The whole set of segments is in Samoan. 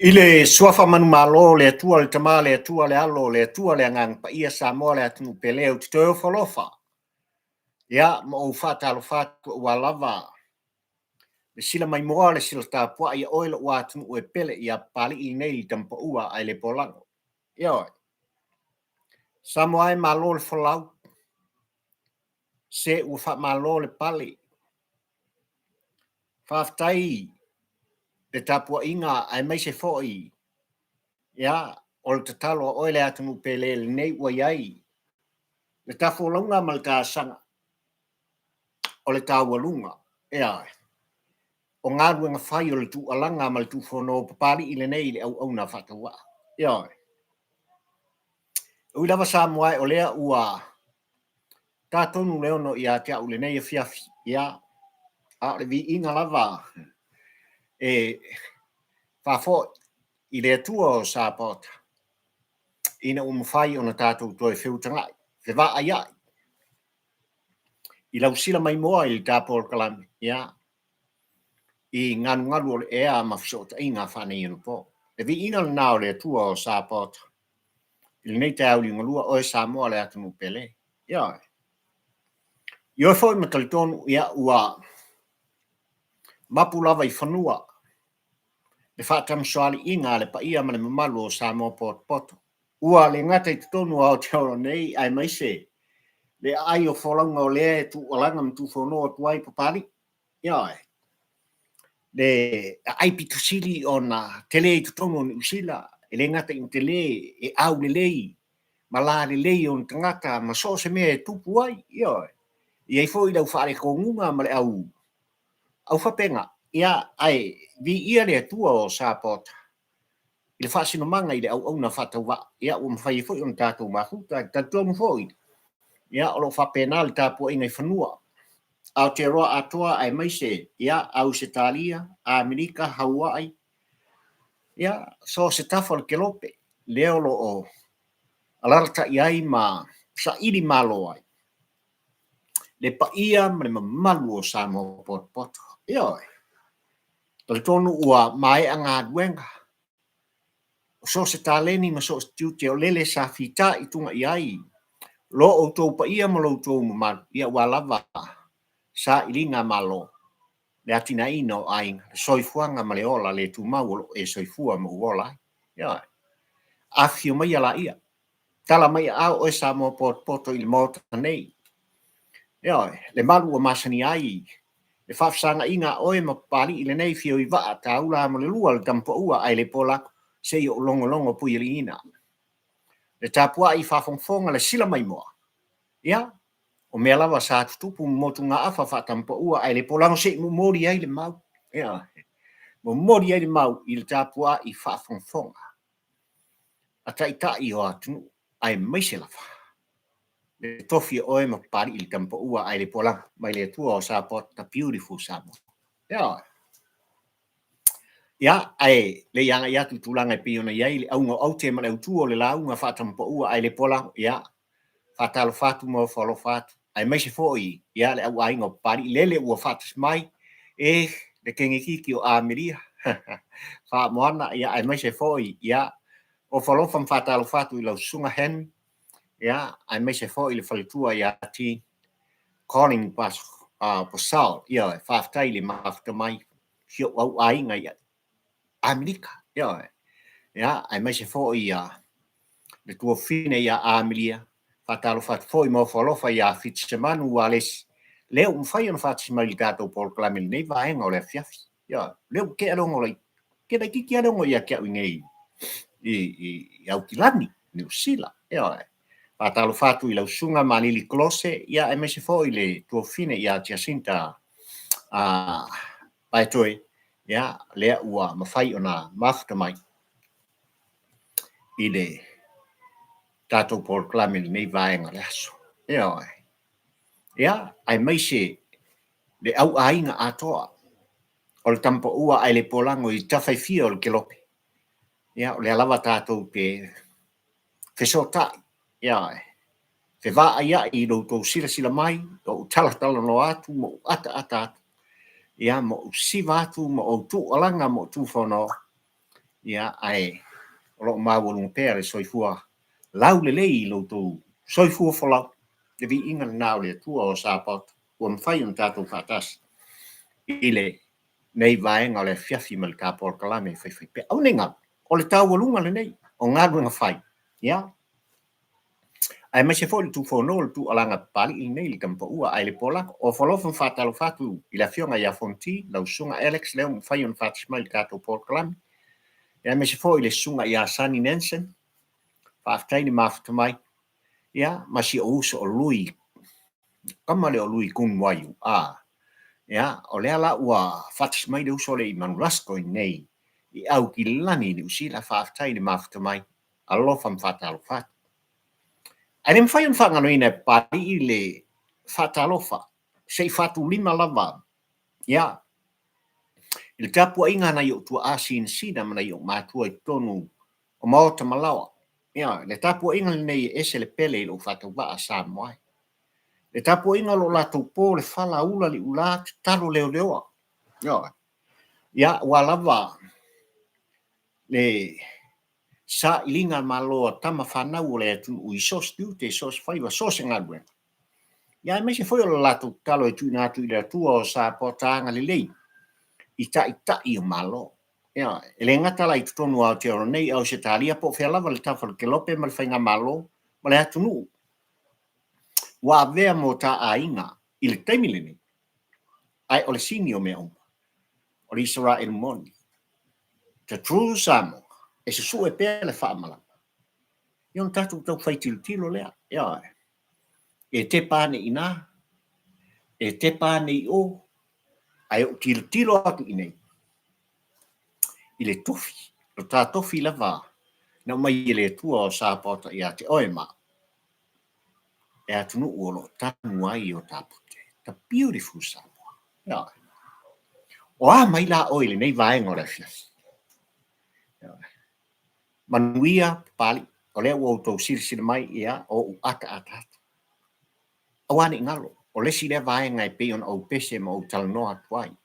I le Suafa Manumalo o le Atua, le Tama, le Atua, le Alo, le Atua, le Agaga Paia, Samoa, le atunuu pele, ou te toe ofo alofa, ia, ma ou faatalofa atu aua lava le sila maimoa, le sila tapuai a oe lou atunuu e pele ia Papalii lenei le Tamapaua ae le Polago. Ioe. Samoa e malo le folau, se ua faamalo le pale. Faafetai le tapuaiga aemaise foi ia o le tatalo a oe le atunuu pele lenei ua i ai le tafolauga ma le taasaga o le taualuga ea o galuega fai o le tuualaga ma le tuufono o Papalii lenei i le auauna faatauvaa. Ioe. E ui lava Samoa o lea ua ta tonu le 6 ia te au i lenei afiafi, ia, a o le viiga lava e faafoi i le Atua o Sapaota, ina ua mafai ona tatou toe feutagai, fevaaiai i lau sila maimoa i le ta polokalame, ia, i galugalu o le ea ma fesootaiga faaneionapo. Le viiga lena o le Atua o Sapaota i lenei taeao liugalua, oe Samoa le atunuu pele. Ioe. Ioe foi ma talitonu, ia, ua mapu lava i fanua le faatamasoaliiga a le paia ma le mamalu o Samoa potopoto. Ua le gata i totonu o Aotearoa nei, aemaise le aai o folauga o lea e tuualaga ma tuufono atu ai Papalii. Ioe. Le aai pito sili ona tele i totonu o Niu Sila, e le gata ina tele, e aulelei ma lalelei ona tagata ma so o se mea e tupu ai. Ioe. E i ai foi le au faaletonuga ma le au aufapega, ia, ae viia le Atua o Sapaota i le faasinomaga i le auauna faatauvaa, ia, ua mafai ai foi ona tatou mafuta. E talitonu foi, ia, o lo o faapena le tapuaiga i fanua Aotearoa atoa, aemaise, ia, Ausetalia, Amerika, Haua'i, ia, so o se tafa o le kelope, lea o lo o alalatai ai ma saili malo ai le paia ma le mamalu o Samoa potopoto. Ioe. Talitonu ua maea galuega o so o se taleni ma so o se tiute o lele sa fitaituga i ai lo outou paia ma lo outou mamalu, ia ua lava sailiga malo le atinaeina o aiga, le soifuaga ma le ola le tumau o lo o e soifua ma ou ola ai. Ioe. Afifio maia laia. Tala mai aao oe Samoa potopoto i le Maota nei. Ioe, le malu ua masani ai le faafesagaina a oe ma Papalii lenei fio i vaa taula mo le lua le Tamapaua ae le po lako se i ou logologo puialiina. Le tapuai faafogafoga le sila maimoa. Ia, o mea lava sa tutupu ma motugaafa faatamapaua ae le po lago se i momoli ai le mau. Ioe, momoli ai le mau i le tapuai faafogafoga a taitai o atunuu aemaise lava le tofi o oe ma Papalii le Tamapaua ae le Polaga mai le Atua o Support the Beautiful Samoa. Ioe. Ia, ae le i agai atu i tulaga e pei ona i ai le auga o aute ma le autu o le lauga faatamapaua ae le Polago, ia, faatalofa atu ma ofo alofa atu, aemaise foi ia le au aiga o Papalii lele ua faatasi mai e le kengekiki o Amelia Faamoana, ia, aemaise foi ia ofo alofa ma faatalofa atu i lau susuga Henry, ia, aemaise foi le faletua ia Ti Colin Posal, ia, faafetai le mafuta mai si ou au aiga i Amerika, ioe, ia, aemaise foi ia le tuafafine ia Amelia, faatalofa atu foi ma ofo alofa ia Fitisemanu Ualesi, lea ua mafai ona faatasi mai i le tatou polokalame i lenei vaega o le afiafi. Ioe, lea ua tea le ogo ke laitiiti lava le ogo ia te au i nei i Aukilani, Niu Sila. Ioe, faatalofa atu i lau susuga Malili Klose, ia aemaise foi le tuafafine ia Jacinta Paetoe, ia, lea ua mafai ona mafuta mai i le tatou polokalame i lenei vaega o le aso. Ioe. Ia, aemaise le au aiga atoa o le Tamapaua ae le Polago i tafa e fia o le kelope. Ia, o lea lava tatou te fesootai, ioe, fevaaiai i lo outou silasila mai, o ou talatalanoa atu ma ou ataata atu, ia, ma ou siva atu ma ou tuualaga ma ou tuufonoa. Ia, ae o lo o maualuga pea le soifua laulelei i lo outou soifua folau. Le viiga lena o le Atua o Sapaota ua mafai ona tatou faatasi i lenei vaega o le afiafi ma le ta polokalame faifaipea. Aua ne i galo, o le taualuga lenei o galuega fai, ia, aemaise foi le Tufono, le tuualaga Papalii lenei, le Tama Paua ae le Polago. O alofa ma faatalofa atu i le Afioga ia Fonoti, lau Susuga Alex lea ua mafai ona faatasi mai i le tatou polokalame, aemaise foi le Susuga ia Sonny Nansen, faafetai le mafuta mai, ia, ma si ou uso o Lui, tama lea o Lui Kunwaiu, a, ia, o lea la ua faatasi mai le uso lea i Manulasco i nei i Aukilani i Niu Sila, faafetai le mafuta mai. Alofa ma faatalofa atu. Ae le mafai ona faagaloina e Papalii le faatalofa se i faatulima lava, ia, i le tapuaiga a nai ou tuaa sinasina ma nai ou matua i totonu o maota ma laoa. Ia, le tapuaiga lenei e ese le pele i lou faatauvaa Samoa e. Le tapuaiga o lo o latou po le fala, ula le ula, tatalo leoleoa. Ioe. Ia, aua lava le sailiga malo a tama fanau o le atunuu i so o se tiute, so o se faiva, so o se galuega. Ia aemaise foi o le latou tatalo e tuuina atu i le Atua o Sapoa agalelei i taitai o Malo. Ia, e le gata la i totonu o Aotearoa nei, Ausetalia po o fea lava le tafa o le kelope ma le faigamalo ma le atunuu ua avea mo ta aiga i le taimi lenei. Ae o le sini o mea uma, o le Isaraelu moni, the true Samoa, e susue pea le faamalama. Ia ona tatou tau fai tilotilo lea, ioe. E tepa ane i ina, e tepa ane i o, ae ou tilotilo atu i inei i le tofi, lo ta tofi lava na aumai e le Atua o Sapaota ia te oe ma au, le atunuu o lo o tanu ai o ta pute. The beautiful Samoa. Ioe. O a mai la oe i lenei vaega o le afiafi? Ioe. Manuia Papalii, o lea ua outou silasila mai, ia, o ou ataata atu. Aua ne i galo, o le isi lea vaega e pei ona ou pese ma ou talanoa atu ai.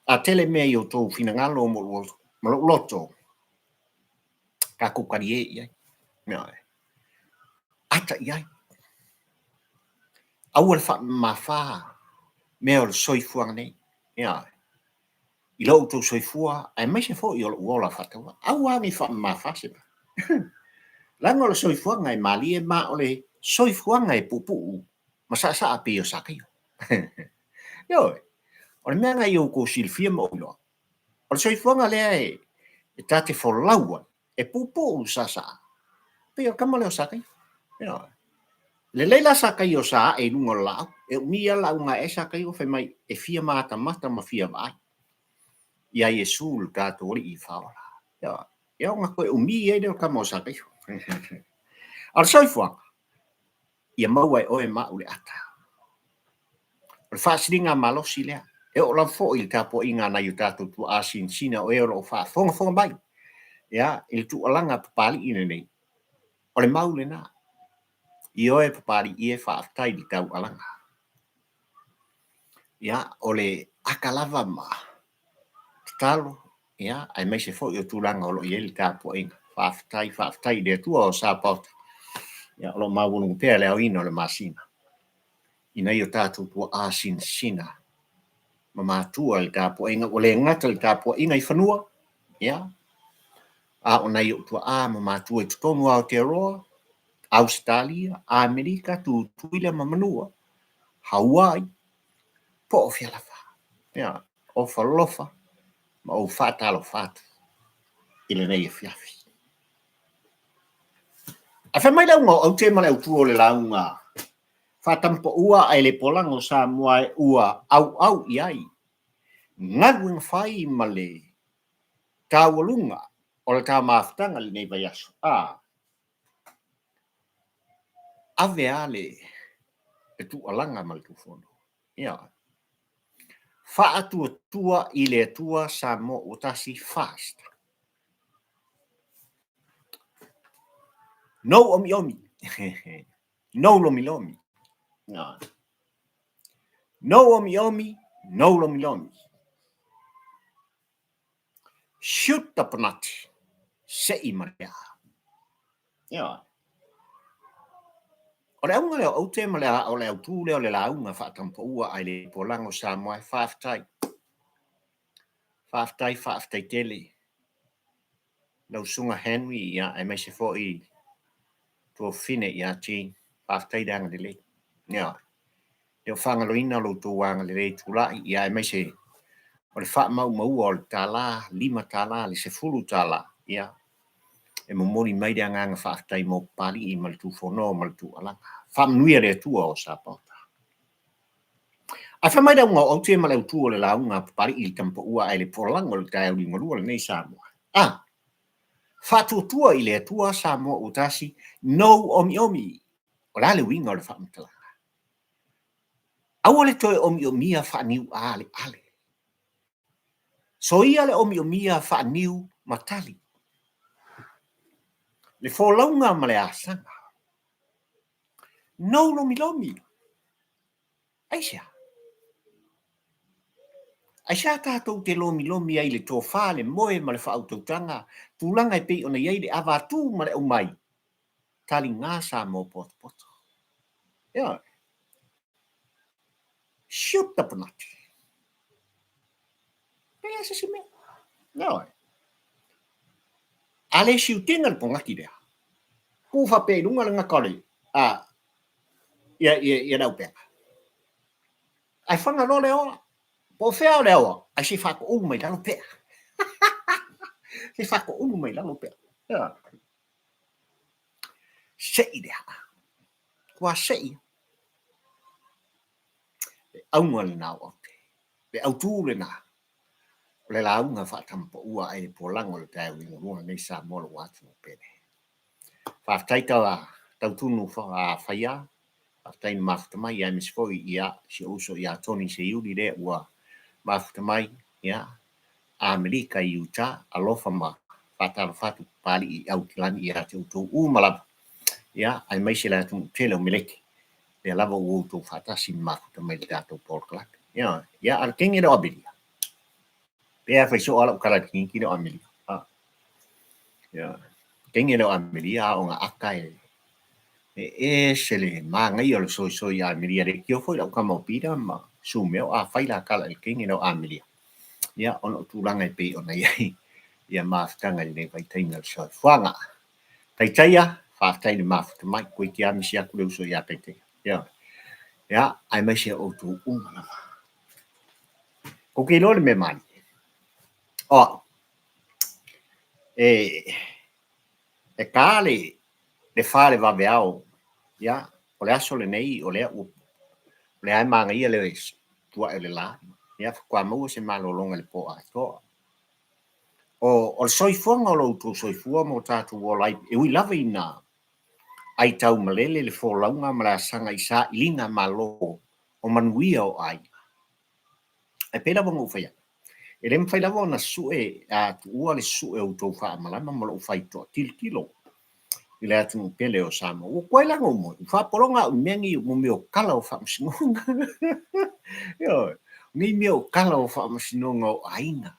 A tele mea i outou finagalo ma lou loto, tatou talie i ai. Ioe. Ata i ai. Aua le faamamafa mea o le soifuaga nei. Ioe. I lo outou soifua aemaise foi o lou ola faatauvaa. Aua ne i faamamafa se mea. Leaga o le soifuaga e malie ma o le soifuaga e puupuu ma saasaa pei o Sakaio. Ioe. O le mea lena ia outou silafia ma ou iloa. O le soifuaga lea e ta te folau ai, e puupuu saasaa, pei o le tama lea o Sakaio. Ioe. Lelei la Sakaio sa ae i luga o le laau, e umi lava le lauga ae ai Sakaio fai mai e fia matamata ma fia vaai iā Iesu le tatou Alii Faaola. Ioe. Ia ona toe umi ai lea o le tama o Sakaio. A o le soifuaga, ia maua e oe ma au le ata. O le faasiliga malosi lea, e oo lava foi i le tapuaiga a nai o tatou tuaa sinasina o e o lo o faafogafoga mai ia, i le tuualaga Papalii lenei, o le mau lena. Ioe Papalii e, faafetai i le taualaga. Ia, o le ata lava ma tatalo, ia, aemaise foi o tulaga o lo o i ai le tapuaiga. Faafetai, faafetai i le Atua o Sapaota, ia, o lo o maualuga pea le aoina o le masina i nai o tatou tuaa sinasina ma matua i le tapuaiga. Ua le gata i le tapuaiga i fanua, ia, a o nai ou tuaa ma matua i totonu o Aotearoa, Ausetalia, Amerika, Tutuila ma Manua, Hawaii, po o fea lava. Ia, ofa alofa ma ou faatalofa atu i lenei afiafi. Ae fai mai le auga o aute ma le autu o le lauga faatamapaua ae le polaga o Samoa e ua auau i ai galuega fai ma le taualuga o le ta mafutaga i lenei vaiaso. A ave a le tuualaga ma le tufono. Ia. Faatuatua i le Atua Samoa ua tasi fast. No omiomi. No lomilomi. No omiomi, no lomilomi. Shoot the penati, se'i ma le aa. Ioe. O le auga lea o aute ma le o le autū lea o le lauga faatampaua ai le polago o Samoa e faafetai. Faafetai, faafetai tele. Lau Susuga Henry, ia, aemaise foi tuafafine ia Jean. Faafetai le agalelei. Ioe. Le o faagaloina lo outou agalelei tulai, ia aemaise o le faamaumaua o le tala, $5, le $10, ia, e momoli mai le agaga faafetai mo Papalii ma le Tufono ma le Tualaga. Faamanuia le Atua o Sapaota. Ae fai mai le auga o aute ma le autu o le lauga a Papalii i le tamapaua ae le polago o le taeao liugalua lenei Samoa. A! Faatuatua i le Atua Samoa ua tasi, nou omiomi. O le a le uiga o le faamatalaga? Aua le toe omiomia faaniu'a le ale. Soia le omiomia faaniu ma tali. Le folauga ma le asaga. Nou lomilomi. Aisea? Aisea tatou te lomilomi ai i le tofa, le moe ma le faautautaga, tulaga e pei ona i ai le avatu ma le aumai? Taliga Samoa potopoto. Ioe. Shoot the penati. E leai se isi mea. Ioe. A le siutina le pogati lea, tuu faapea i luga le gata o le, a, ia, ia, ia le auupega. Ae faga loa le aoa. Po o fea o le aoa, ae se i faatoulu mai lalo pea. Se i faatoulu mai lalo pea. Ioe. Sei le aa. Ua sei. Le auga lena o aute. Le autū lena o le lauga faatamapaua ai le polago o le taeao liugalua lenei Samoa lou atunuu pele. Faafetai ta tautunu faia, faafetai na mafuta mai aemaise foi ia si ou uso ia Tony Seiuli lea ua mafuta mai ia Amerika i Utah. Alofa ma faatalofa atu Papalii i Aukilani ia te outou uma lava ia aemaise le atunuu tele o Meleki lea lava ua outou faatasi ma mafuta mai le tatou polokalame. Ia, ia a le kenge le o Amelia. Pe a fai soo a lau tala i le kiniki le o Amelia. Ah. Ia, kenge le o Amelia a o nga aka e e ese le manaia o le soisoi i Amelia. Le tio foi lau tama o Peter ma Sumeo a fai la tala i le kenge le o Amelia. Ia, ona o tulaga e pei ona i ai ia mafutaga i lenei vaitaimi o le soifuaga. Taitaia, faafetai i le mafuta mai, toeitiiti lava misi atu le uso ia Taitaia. Ia, ia, aemaise o outou uma lava. Tou te iloa le mea malie. O au, e, e ta le, le fa le vaveao, ia, o le aso lenei, o lea ua, o lea e manaia le tuae o le la, ia, faatoa maua se malologa i le po atoa. O, o le soifuaga o lo outou soifua ma o tatou ola ai, e ui lava ina aitau malele le folauga ma le asaga i sailiga malo o manuia o aiga. Ae pei lava ona ou fai atu, e le mafai lava ona sue a tuua le sue o outou faamalama ma lou faitoatilotilo i le atunuu pele o Samoa. Ua tuai la ona ou moe, ua faapologa au i mea nei mo mea o tala o faamasinoga. Ioe, nei mea o tala o faamasinoga o aiga,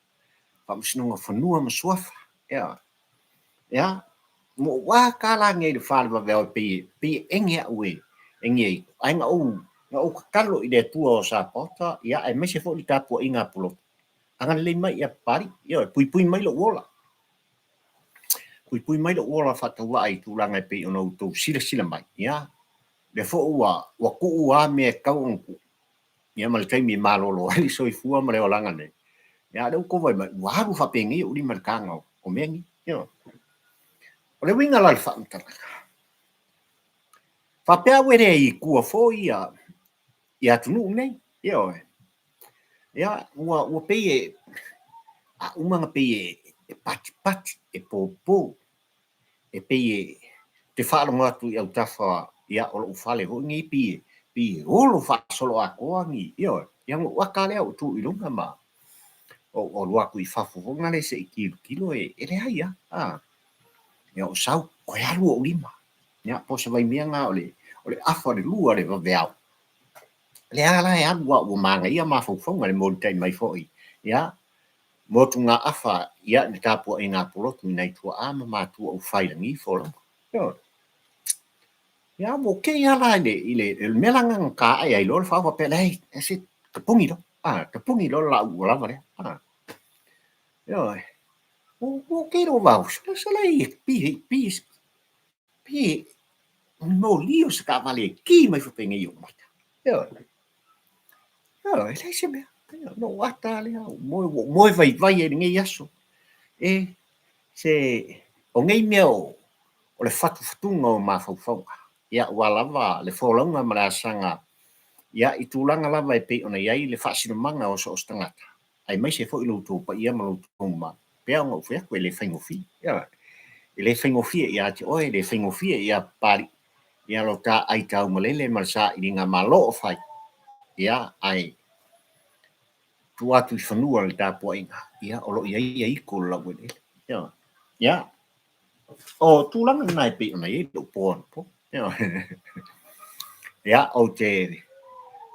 faamasinoga o fanua ma suafa. Ioe. Ia, mo ou a ka la nei i le fa le vaveao e pei e, pei e ege au e, ege ai. Ae na ou, na ou tatalo i le Atua o Sapaota, ia, aemaise foi le tapuaiga a Pulotu. Agalelei mai ia Papalii, ioe, puipui mai lou ola. Puipui mai lou ola faatauvaa i tulaga e pei ona outou silasila mai, ia, lea foi ua, ua tuu a mea e tatau ona tuu, ia ma le taimi e malolo ai le soifua ma le olaga nei, ia, a o lea ua outou vaai mai, ua alu faapenei ou lima i le taga o mea nei, ioe. O le uiga la o le faamatalaga, faapea au e le i tua foi ia, ia atunuu nei, ioe. Ia, ua, ua pei e, a uma na pei e, e patipati, e pōpō, e pei e, te faalogo atu i autafa, ia, o lou fale foi nei, pei e, pei e olo faasoloatoa ni, ioe, ia ona ou ata lea ou tu i luga ma ou alu atu i fafo foi nale se i tilotilo e, e leai lava, a. Ia, ou sau, toe alu ou lima, ia, po o se vaimea lena o le, o le afa o le lua o le vaveao. Lea la e alu a ua manaia mafaufauga le molitai mai foi, ia. Motugaafa ia i le tapuaiga a Pulotu i nai tuaa ma matua ua fai lagi folauga. Ioe. Ia ua okay lava la i le, i le, i le mea la gagata ae ai loa le fao faapea, leai, se tapuni loa. Ah, tapuni loa le laau ua lava lea. Ah. Ioe. Ua okay lou vao. Sala pi, pi, pi, moli o se taavale e ki mai faapenei i ou mata. Ioe. Ioe, e leai se mea. Na ou ata lea, ua moe, ua ou moe vaivai ai i lenei aso. E, se, o nei mea o, o le fatufatuga o mafaufauga, ia, aua lava le folauga ma le asaga, ia, i tulaga lava e pei ona i ai le faasinomaga o so o se tagata, aemaise foi lo outou paia ma lo outou mamalu. Pei ona ou fai atu, e le faigofie. Ioe. E le faigofie ia te oe, e le faigofie ia Papalii, ia lo ta aitaumalele ma le sailiga malo o fai, ia, ae tuu atu i fanua le tapuaiga, ia, o lo o i ai ia iko o le laueleele. Ioe. Ia, o tulaga lena e pei ona i ai lou po anapo. Ioe. Ia, ou te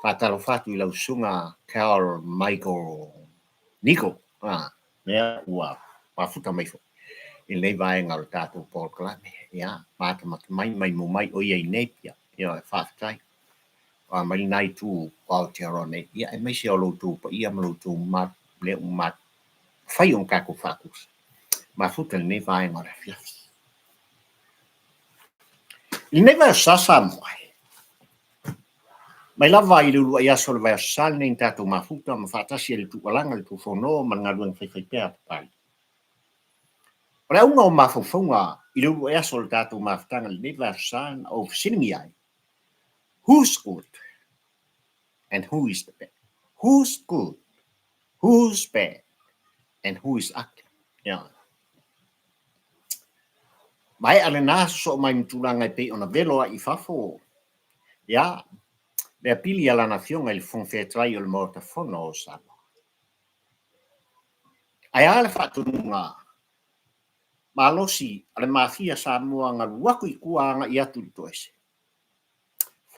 faatalofa atu i lau susuga Carl Michael Nico, a, mea ua mafuta mai foi i lenei vaega o le tatou polokalame. Ia, matamata mai, maimau mai o ia i Napier. Ioe, faafetai. O a mai lena itu o Aotearoa nei. Ia, aemaise o lo outou paia ma lo outou mamalu, lea ua mafai ona tatou faatusa mafuta i lenei vaega o le afiafi. I lenei vaiaso sa Samoa e, mai lava i le uluai aso o le vaiaso sa lenei na tatou mafuta ma faatasi ai le tuualaga, le tufono ma le galuega faifaipea a Papalii. O le auga o mafaufauga i le uluai aso o le tatou mafutaga i lenei vaiaso sa na ou fesiligia ai, Who's good and who is the bad? Who's good? Who's bad? And who is ugly? Yeah. Maea lena sosoo mai ma tulaga e pei ona velo ai i fafo, ia, le apili a lana Afioga i le Fofoga Fetalai o le Maota Fono o Samoa. Ae a le faatonuga malosi a le Mafia Samoa na alu atu i tua agai atu i le toese?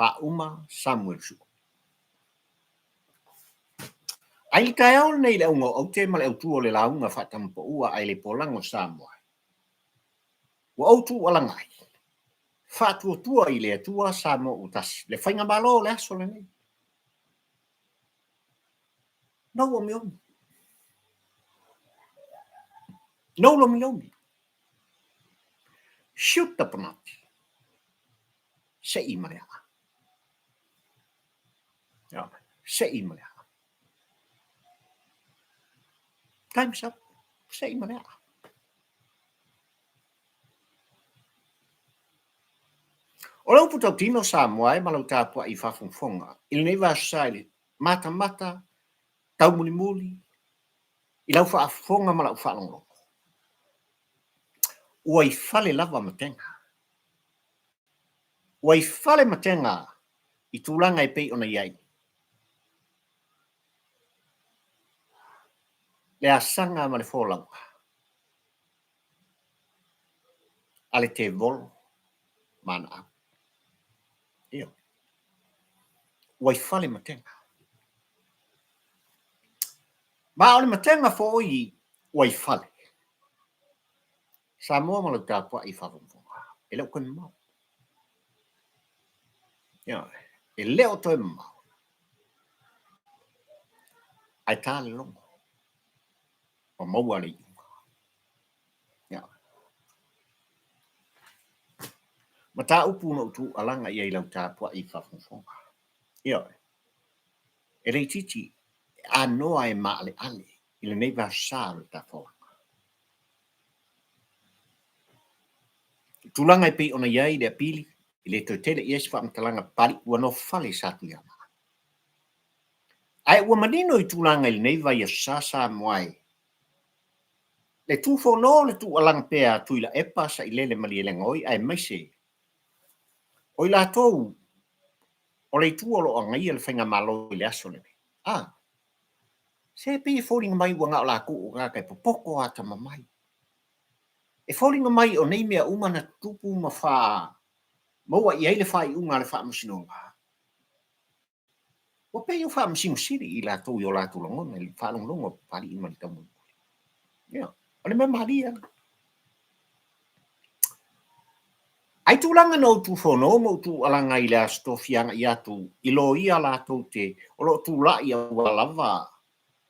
Faauma Samuel Sua. Ae i le taeao lenei i le auga o aute ma le autu o le lauga faatamapaua ae le polago o Samoa, ua ou tuualaga ai, faatuatua i le Atua Samoa ua tasi, le Faigamalo o le aso lenei. No omiomi. No lomilomi. Shoot the penalty. Se'i ma le aa. Se'i ma le aa. Time's up. Se'i ma le aa. O le upu tautino Samoa e ma lau tapuai i faafogafoga i lenei vaiaso sa i le matamata taumulimuli i lau faafofoga ma lau faalogologo. Ua i fale lava matega. Ua i fale matega i tulaga e pei ona i ai le asaga ma le folauga a le tevolo ma ana au. Ioe. Ua i fale matega. Ma o le matega foi ua i fale. Samoa ma lau tapuai i faafogafoga, e le o toe mamao. Ioe, e le o toe mamao. Ae ta le logo, ua maua le iuga. Ioe. Mataupu na ou tuualaga i ai lau tapuai i faafogafoga. Ioe. E le itiiti, e anoa e maaleale i lenei vaiaso sa o le tafoaga. I tulaga e pei ona i ai le apili, e le toe tele i ai se faamatalaga Papalii ua nofofale i Satuiamaa. Ae ua manino i tulaga i lenei vaiaso sa Samoa e le tufono le tuualaga pea a Tuilaepa, Sailele Malielegaoi aemaise o i latou o le itu o lo o agaia le faigamalo i le aso lenei. A, se pei e foliga mai ua na o latou o tagata e popoto atamamai. E foliga mai o nei mea uma na tutupu ma faa maua i ai le faaiuga a le Faamasinoga, ua pei o Faamasino Sili i latou i o latou lagona i le faalogologo a Papalii ma le Taumulimuli. Ia, o le mea malie lava. Ai tulaga na ou tufono ma ou tuualaga ai i le Aso Tofi agai atu i loia latou te o lo o tulai aua lava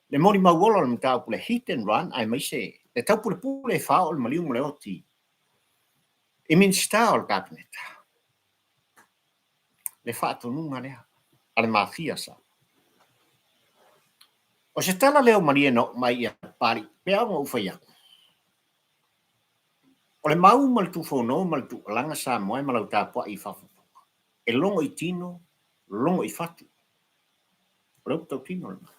le molimau ola o le mataupu le hit and run aemaise le taupulepule e faaoo le maliu ma le oti i Minisita o le Kapeneta. Le faatonuga lea a le Mafia sa. O se tala lea o malie na oo mai ia Papalii pei ona ou fai atu. O le mau ma le tufono ma le tuualaga Samoa e ma lau tapuai i faafofoga. E logo i tino, logo i fatu. O le upu tautino lena.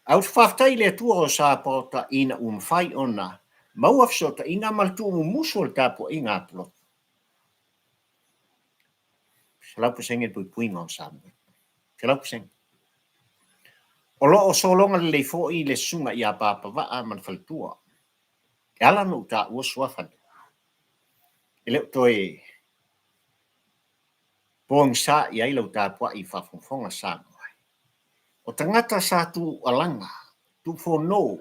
Ae ou te faafetai i le Atua o Sapaota ina ua mafai ona maua fesootaiga ma le tuumumusu o le tapuaiga a Pulotu. 100% le puipuiga o Samoa. 100%. O lo o sologa lelei foi le susuga ia Papa Vaa ma le faletua. E ala ona ou taua suafa nei, e le o toe pogisa i ai lau tapuai i faafogafoga Samoa. O tagata sa tuualaga, tuufono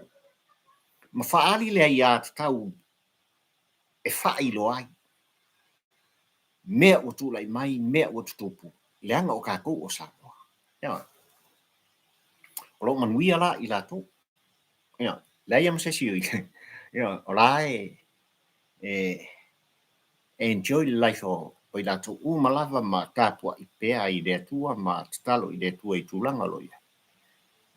ma faaali le aiatatau e faailoa ai mea ua tulai mai, mea ua tutupu, leaga o tatou o Samoa. Ioe. O lo o manuia la i latou. Ioe. Leai lava ma se isi, ioe, o la e e enjoy le life o i latou uma lava ma tapuai pea i le Atua ma tatalo i le Atua i tulaga o lo o i ai.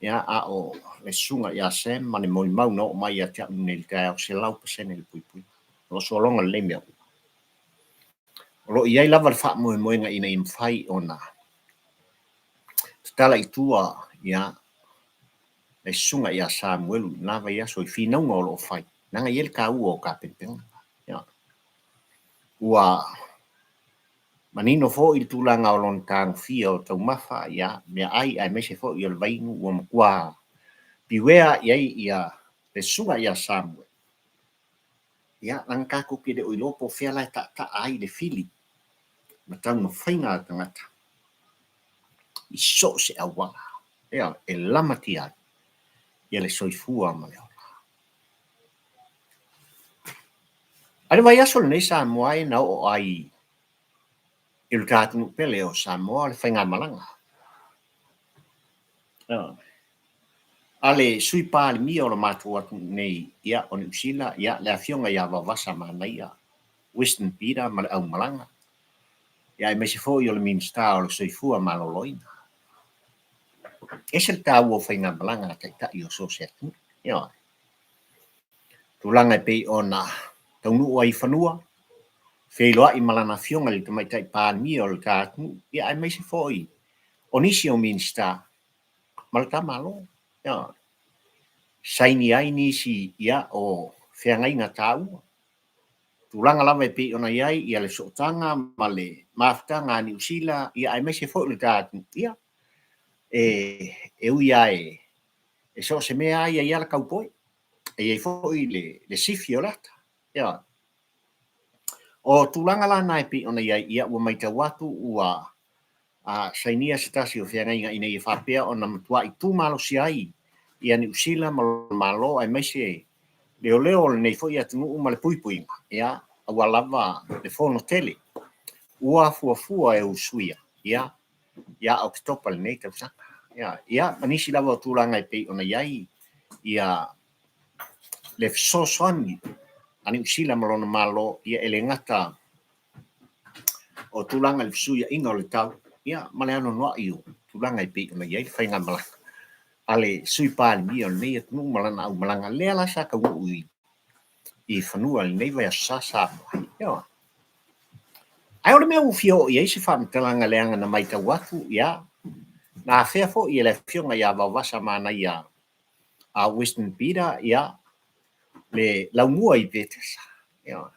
Ia, a o le susuga ia Sam ma le molimau na oo mai ia te au nei i le taeao, 100% le puipuiga. O lo o sologa lelei mea uma. O lo o i ai lava le faamoemoega ina ia mafai ona tatala i tua ia le susuga ia Samuelu i lena vaiaso i finauga o lo o fai, leaga e i ai le taua o tapenapena. Ia. Ua manino foi le tulaga o lona tagofia o taumafa, ia, meaai aemaise foi o le vainu ua matua piuea i ai ia le susuga ia Samuel. Ia, leaga tatou te le o iloa po o fea la e taataa ai le fili ma taumafaiga a le tagata i so o se auala ia, e lamatia ai ia le soifua ma le ola. A le vaiaso lenei Samoa e na oo ai i lo ta atunuu pele o Samoa le faigamalaga a le Sui Palemia o lo matou atunuu nei ia o Niu Sila ia le Afioga ia Vaovasa Manaia Winston Peter ma le aumalaga ia aemaise foi o le Minisita o le Soifua Maloloina. E ese le taua o faigamalaga a Taitai o so o se atunuu. Ioe. Tulaga e pei ona taunuu ai i fanua, feiloai ma lana afioga i le Tamaitai Palemia o le ta atunuu, ia aemaise foi o nisi o Minisita ma le ta Malo. Ioe. Saini ai nisi ia o feagaiga taua. Tulaga lava e pei ona i ai ia le sootaga ma le mafutaga a Niu Sila ia aemaise foi o le ta atunuu, ia e ui lava e so o se mea lava e i ai lava le kaupoe, e i ai foi le sifi o le ata. Ioe. O tulaga la na e pei ona i ai, ia ua matau atu ua sainia se tasi o feagaiga ina ia faapea ona matuai tumalosia ai ia Niu Sila ma lona Malo aemaise leoleo o lenei foi atunuu ma le puipuiga, ia, aua lava le fono tele ua fuafua e usuia, ia, ia Oketopa i lenei tausaga. Ia, ia, ma nisi lava o tulaga e pei ona i ai ia le fesoasoani a Niu Sila ma lona Malo, ia e le gata o tulaga i le fesuiaiga o le tau, ia, ma le anoanoai o tulaga e pei ona i ai le faigamalaga a le Sui Palemia o lenei atunuu ma lana aumalaga, lea la sa taunuu i fanua i lenei vaiaso sa Samoa. Ioe. Ae o le mea ua fia oo i ai se faamatalaga leaga na matau atu, ia, na afea foi e le Afioga ia Vaovasa Manaia a Winston Peter, ia, le laumua i Petesa. Ioe.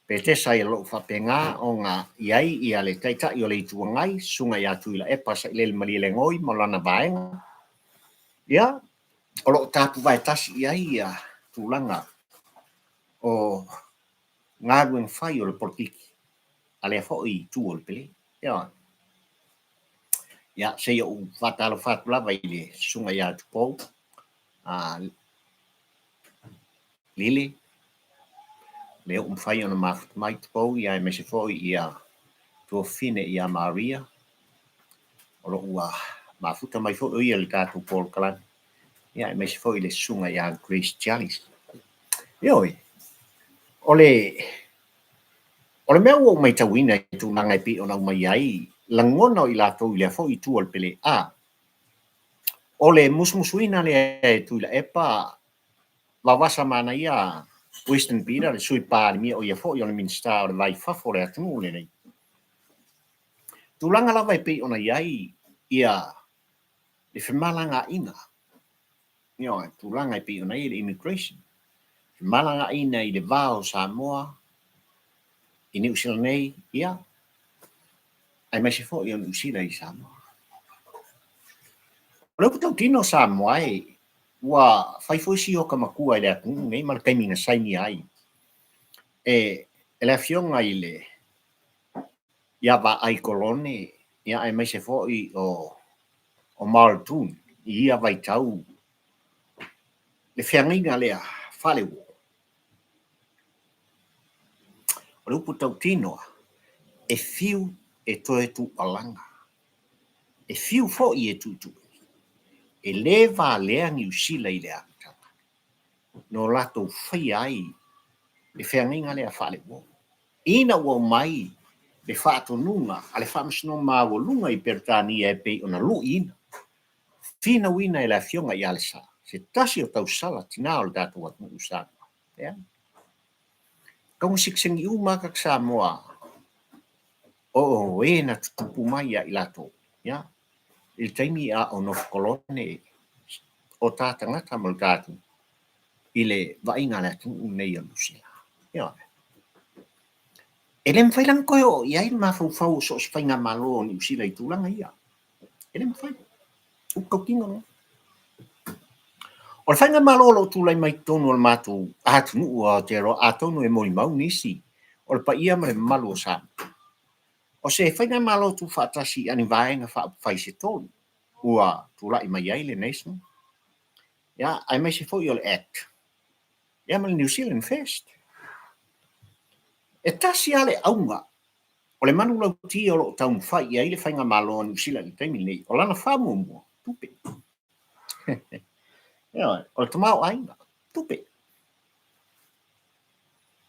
Petesa o lo o faapena ona i ai ia le Taitai o le Itu Agai, Susuga ia Tuilaepa Sailele Malielegaoi ma lana vaega, ia, o lo o tapuvae tasi i ai ia tulaga o galuega fai o le polokiki a lea foi itu o le pele. Ioe. Ia, se i ou faatalofa atu lava i le Susuga ia Tupou. Lili, lea ua mafai ona mafuta mai tupou ia aemaise foi ia tuafafine ia Maria, o lo o ua mafuta mai foi o ia i le tatou polokalame, ia aemaise foi le susuga ia Grace Charles. Ioe, o le o le mea ua ou matauina i tulaga e pei ona aumai ai lagona o i latou i lea foi itu o le pele A, o le musumusuina lea e Tuilaepa Vaovasa Manaia Winston Peter, le Sui Palemia o ia foi o le Minisita o le Va i Fafo o le atunuu lenei. Tulaga lava e pei ona i ai ia le femalagaaiga, ioe, tulaga e pei ona i ai le immigration, femalagaaiga i le va o Samoa i Niu Sila nei, ia, aemaise foi o Niu Sila i Samoa. O le upu tautino Samoa e, ua fai foi si oka matua i le atunuu nei ma le taimi na sainia ai e le Afioga i le ia Vaai Kolone ia aemaise foi o o Muldoon i ia vaitau le feagaiga lea faaleuo. O le upu tautino e fiu e toe tuualaga, e fiu foi e tuitui, e le valea Niu Sila i le amataga na o latou faia ai le feagaiga lea faaleuo. Ina ua omai le faatonuga a le Faamasinoga Maualuga i Peretania e pei ona luiina, finauina e le Afioga ia Lesa, se tasi o tausala tina o le tatou atunuu Samoa. Leai. Tau na sitiseni uma lava tagata Samoa o e na tutupu mai ia i latou, ia, i le taimi a o nofo kolone o ta tagata ma le ta atunuu i le vaaiga a le atunuu lenei o Niu Sila. Ioe. E le mafai la ona toe oo i ai le mafaufau o so o se faigamalo o Niu Sila i tulaga ia. E le mafai. Upu tautino lena. O le faigamalo o lo o tulai mai totonu o le matou atunuu o Aotearoa, atonu e molimau nisi o le paia ma le mamalu o Samoa, o se faigamalo tuufaatasi a ni vaega faaupufai se tolu ua tulai mai ai le National, ia, aemaise foi o le Act, ia ma le New Zealand First. E tasi lava le auga o le manulauti o lo o taumafai i ai le faigamalo a Niu Sila i le taimi lenei, o lana faamuamua, tupe. Ioe, o le tamaoaiga, tupe.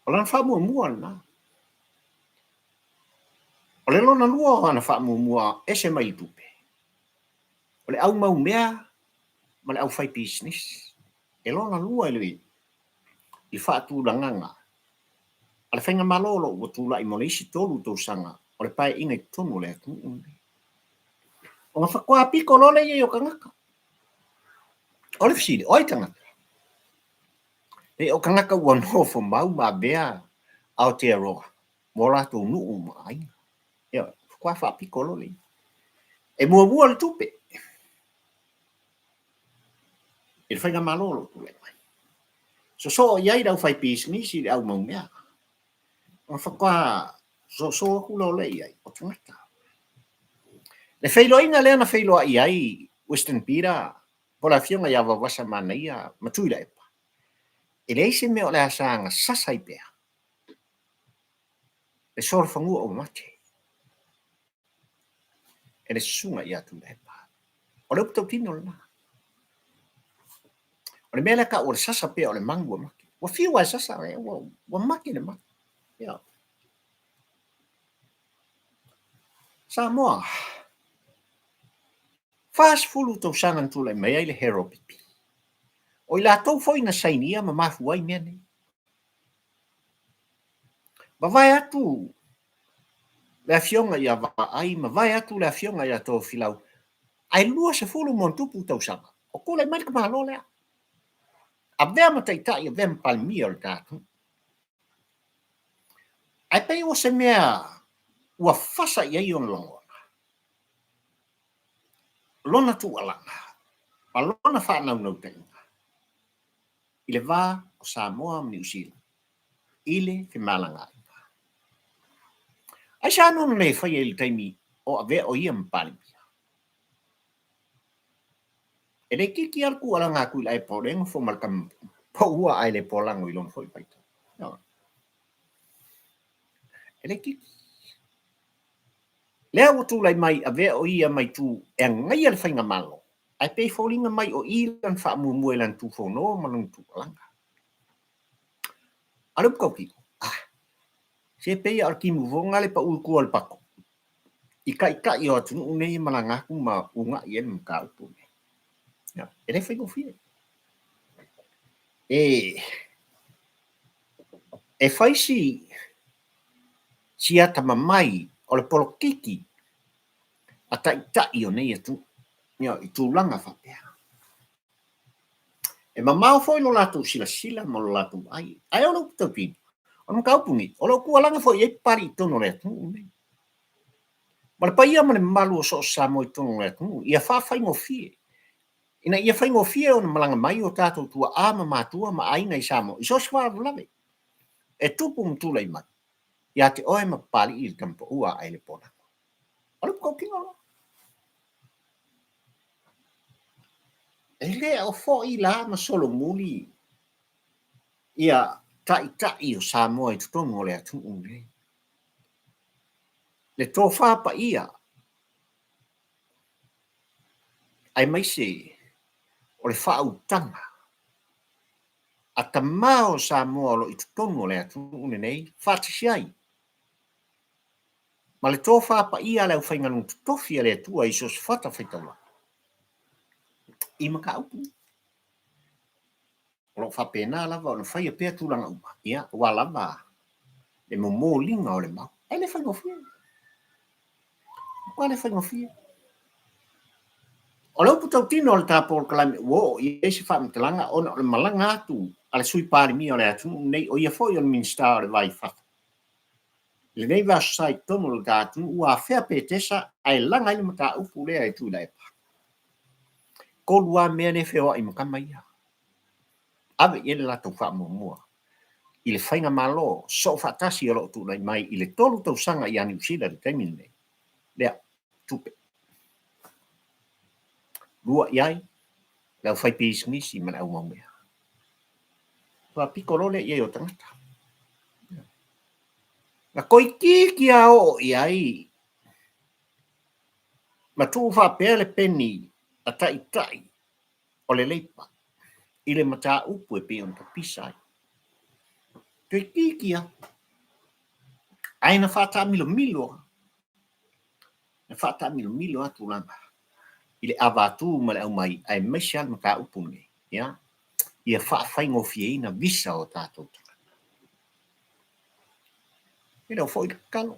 O lana faamuamua lena. O le lona lua o ana faamuamua ese mai i tupe, o le au maumea ma le aufaipisinisi. E lona lua i le faatulagaga a le faigamalo o lo o ua tulai mo le isi 3 tausaga o le paeaiga i totonu o le atunuu lenei. Ona faatoa pito loa lea i ai o tagata. O le fesili, o ai tagata? E o tagata ua nofo mau ma avea Aotearoa ma o latou nuu ma aiga. Ia, faatoa faapito loa lea. E muamua le tupe i le faigamalo o lo o tulai mai. Sosoo i ai le aufaipisinisi i le au maumea. Ona faatoa soso atu loa lea i ai, o tagata. Le feiloaiga lea na feiloai ai Winston Peter po o le Afioga ia Vaovasa Manaia ma Tuilaepa, e leai se mea o le a saga sasa ai pea le solofanua ua mate e le susuga ia Tuilaepa. O le upu tautino lena. O le mea lea tau o le sasa pea o le manu ua mate. Ua fiu lava e sasa, ua mate le manu. Ia. Samoa, 40 tausaga na tulai mai ai le Harold Pipi. O i latou foi na sainia ma mafua ai mea nei. Mavae atu le afioga ia Vaai, mavae atu le afioga ia Tofilau, ae 20 ma ona tupu tausaga o tulai mai le tamaloa lea, avea ma taitai, avea ma Palemia o le ta atunuu. Ae pei ua se mea ua fasa i ai ona lagona, lona tuualala ma lona faanaunautaiga i le va o Samoa ma Niu Sila i le femalagaaiga. Aisea na le faia i le taimi o avea o ia ma Palemia? E le itiiti lava le tuualaga a Tuilaepa o lea e nofo ma le tama paua ae le polago i lona foi vaitau. E le itiiti. Lea ua tulai mai avea o ia ma itu e agaia le faigamalo, ae pei e foliga mai o i lana faamuamua i lana tufono ma lona tuualaga. A o le upu tautino, ah, se pei lava o le timufoga le pau i tua o le pato i taitai o atunuu nei e malaga atu ma uunai ai le mataupu lenei. E le faigofie. E, e fai si, si atamamai o le polokiki a taitai o nei atunuu i tulaga faapea. E mamao foi lo latou silasila ma lo latou vaai. Ae o le upu tautino, o le mataupu lenei, o lo o tuualaga foi i ai papalii i totonu o le atunuu lenei. Ma le paia ma le mamalu o so o se Samoa i totonu o le atunuu, ia faafaigofie, ina ia faigofie ona malaga mai o tatou tuaa ma matua ma aiga i Samoa i so o se faalavelave e tupu ma tulai mai ia te oe ma papalii i le tama paua a Aelepolago. O le upu tautino lea. E le o foi la ma solomuli ia taitai o Samoa i totonu o le atunuu lenei. Le tofa paia aemaise o le faautaga a tama o Samoa o lo o i totonu o le atunuu lenei faatasi ai ma le tofa paia a le aufaigaluega totofi a le Atua i so o se fatafaitaulaga i mataupu o lo o faapena lava ona faia pea tulaga uma, ia, aua lava le momoliga o le mau. E le faigofie. Matua le faigofie. O le upu tautino o le ta polokalame ua oo i ai se faamatalaga ona o le malaga atu a le Sui Palemia o le atunuu lenei, o ia foi o le Minisita o le Va i Fafo, I lenei vaiaso sa i totonu o le ta atunuu ua afea Petesa ae laga ai le mataupu lea e Tuilaepa. Tolu lava mea lea e feoai ma tama ia. Ave i ai le latou faamuamua i le faigamalo soofaatasi o lo o tulai mai i le tolu tausaga ia Niu Sila i le taimi lenei. Lea, tupe. Lua i ai le aufaipisinisi ma le aumaumea. Faapito loa lea i ai o tagata. Na toeitiiti lava oo i ai ma tuu faapea le peni a taitai o le Leipa i le mataupu e pei ona tapisa ai. Toeitiiti lava. Ae na faataamilomilo lava. Na faataamilomilo lava tulaga i le avatu ma le aumai aemaise lava le mataupu lenei, ia, ia faafaigofieina visa o tatou tagata. E le o foi le tatalo,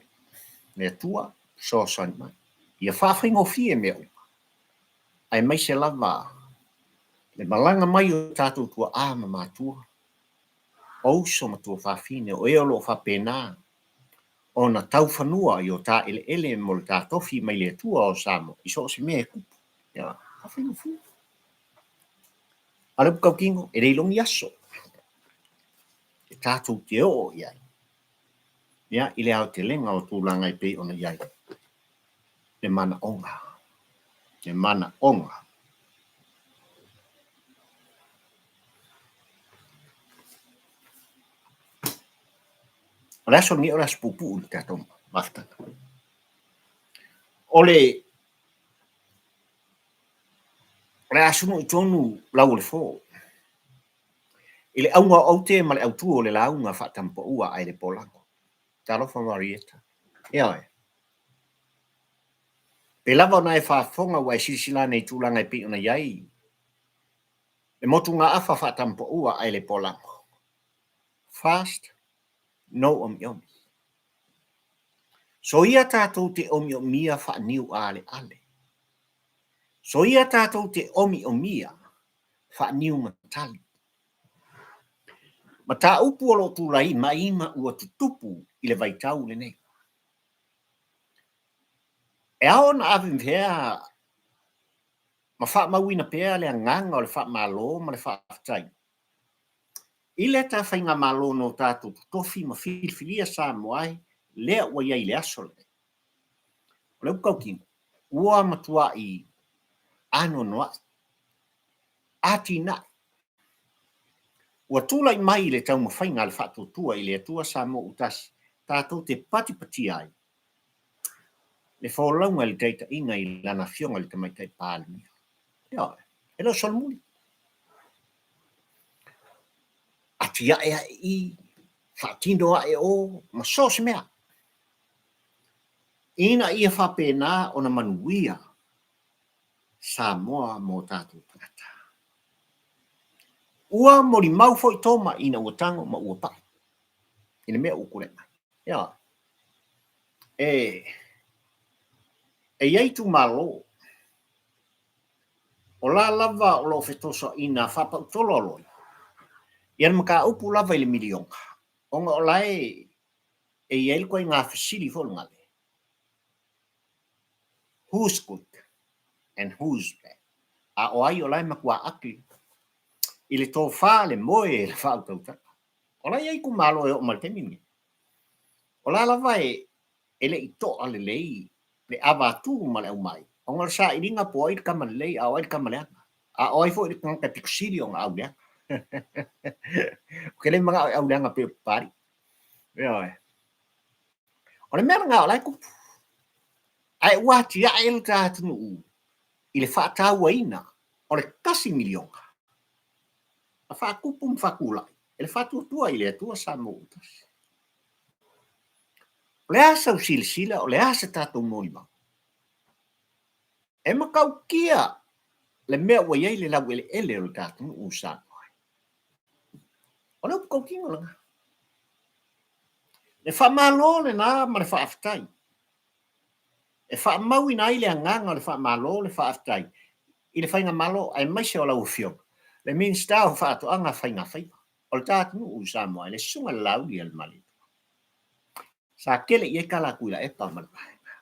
le Atua fesoasoani mai, ia faafaigofie mea uma, aemaise lava le malaga mai o tatou tuaa ma matua, o uso ma tuafafine, o e o lo o faapena ona taufanua i o ta eleele mo le ta tofi mai le Atua o Samoa i so o se mea e tupu. Ia, faafaigofie. A o le upu tautino, e le ilogi aso e tatou te oo i ai, ia, i le aotelega o tulaga e pei ona i ai le manaoga, le manaoga. O le aso lenei o le aso puupuu i le tatou mafutaga. O le o le a sunui tonu lau o le fo i le auga o aute ma le autu o le lauga faatamapaua a Aele Polago. Talofa Marieta. Ioe. Pei lava ona e faafofoga ua e silasila ane i tulaga e pei ona i ai le motugaafa faatamapaua a Aele Polago. Fast, no omiomi. Soia tatou te omiomia faaniualeale. Soia tatou te omiomia faaniumatali. Mataupu o lo o tulai mai ma ua tutupu i le vaitau lenei. E ao ona ave pea ma faamauina pea le agaga o le faamalo ma le faafetai i le ta faigamalo no tatou totofi ma filifilia Samoa ai lea ua i ai i le aso lenei. O le upu tautino, ua matuai anoanoai. Atinae ua tulai mai i le taumafaiga a le Faatuatua i le Atua Samoa ua Tasi tatou te patipatia ai le folauga i le taitaiga i Lana Afioga i le Tamaitai Palemia. Ioe, e le o solomuli. Atiae ae i, faatino ae o, ma so o se mea. Ina ia faapena ona manuia Samoa mo tatou tagata. Ua molimau foi Toma ina ua tago ma ua pai i le mea ua tulai mai. Ioe. E, e i ai itumalo o la lava o lo o fetosoaina faapautolo a loia ia le mataupu lava i le miliona, ona o la e e i ai le ituaiga fesili foi lena, Who's good and who's bad? A o ai o la e matua ake i le tofa, le moe, le faautautaga. O la e i ai itumalo e oo mai le taimi lenei. O la lava e e le i toa lelei le ava atu ma le aumai, ona o le sailiga po o ai le tama lelei a o ai le tama leaga, a o ai foi le tagata e pito sili ona auleaga. Ou te le manao e auleaga pei o Papalii. Ioe. O le mea lena o la e tupu. Ae ua atiae lo ta atunuu i le faatauaina o le $1 miliona na faatupu ma faatulai e le Faatuatua i le Atua Samoa ua Tasi. O le a sau silasila, o le a se tatou molimau? E matautia le mea ua i ai le laueleele o le ta atunuu o Samoa. O le upu tautino lena. Le faamalo lena ma le faafetai e faamauina ai le agaga o le faamalo le faafetai i le Faigamalo aemaise o lau Afioga le Minisita o Faatoaga Faiga Faiva o le ta atunuu i Samoa i le Susuga i le Laaulialemalietoa. Sa tele i ai tala a Tuilaepa ma le vaega.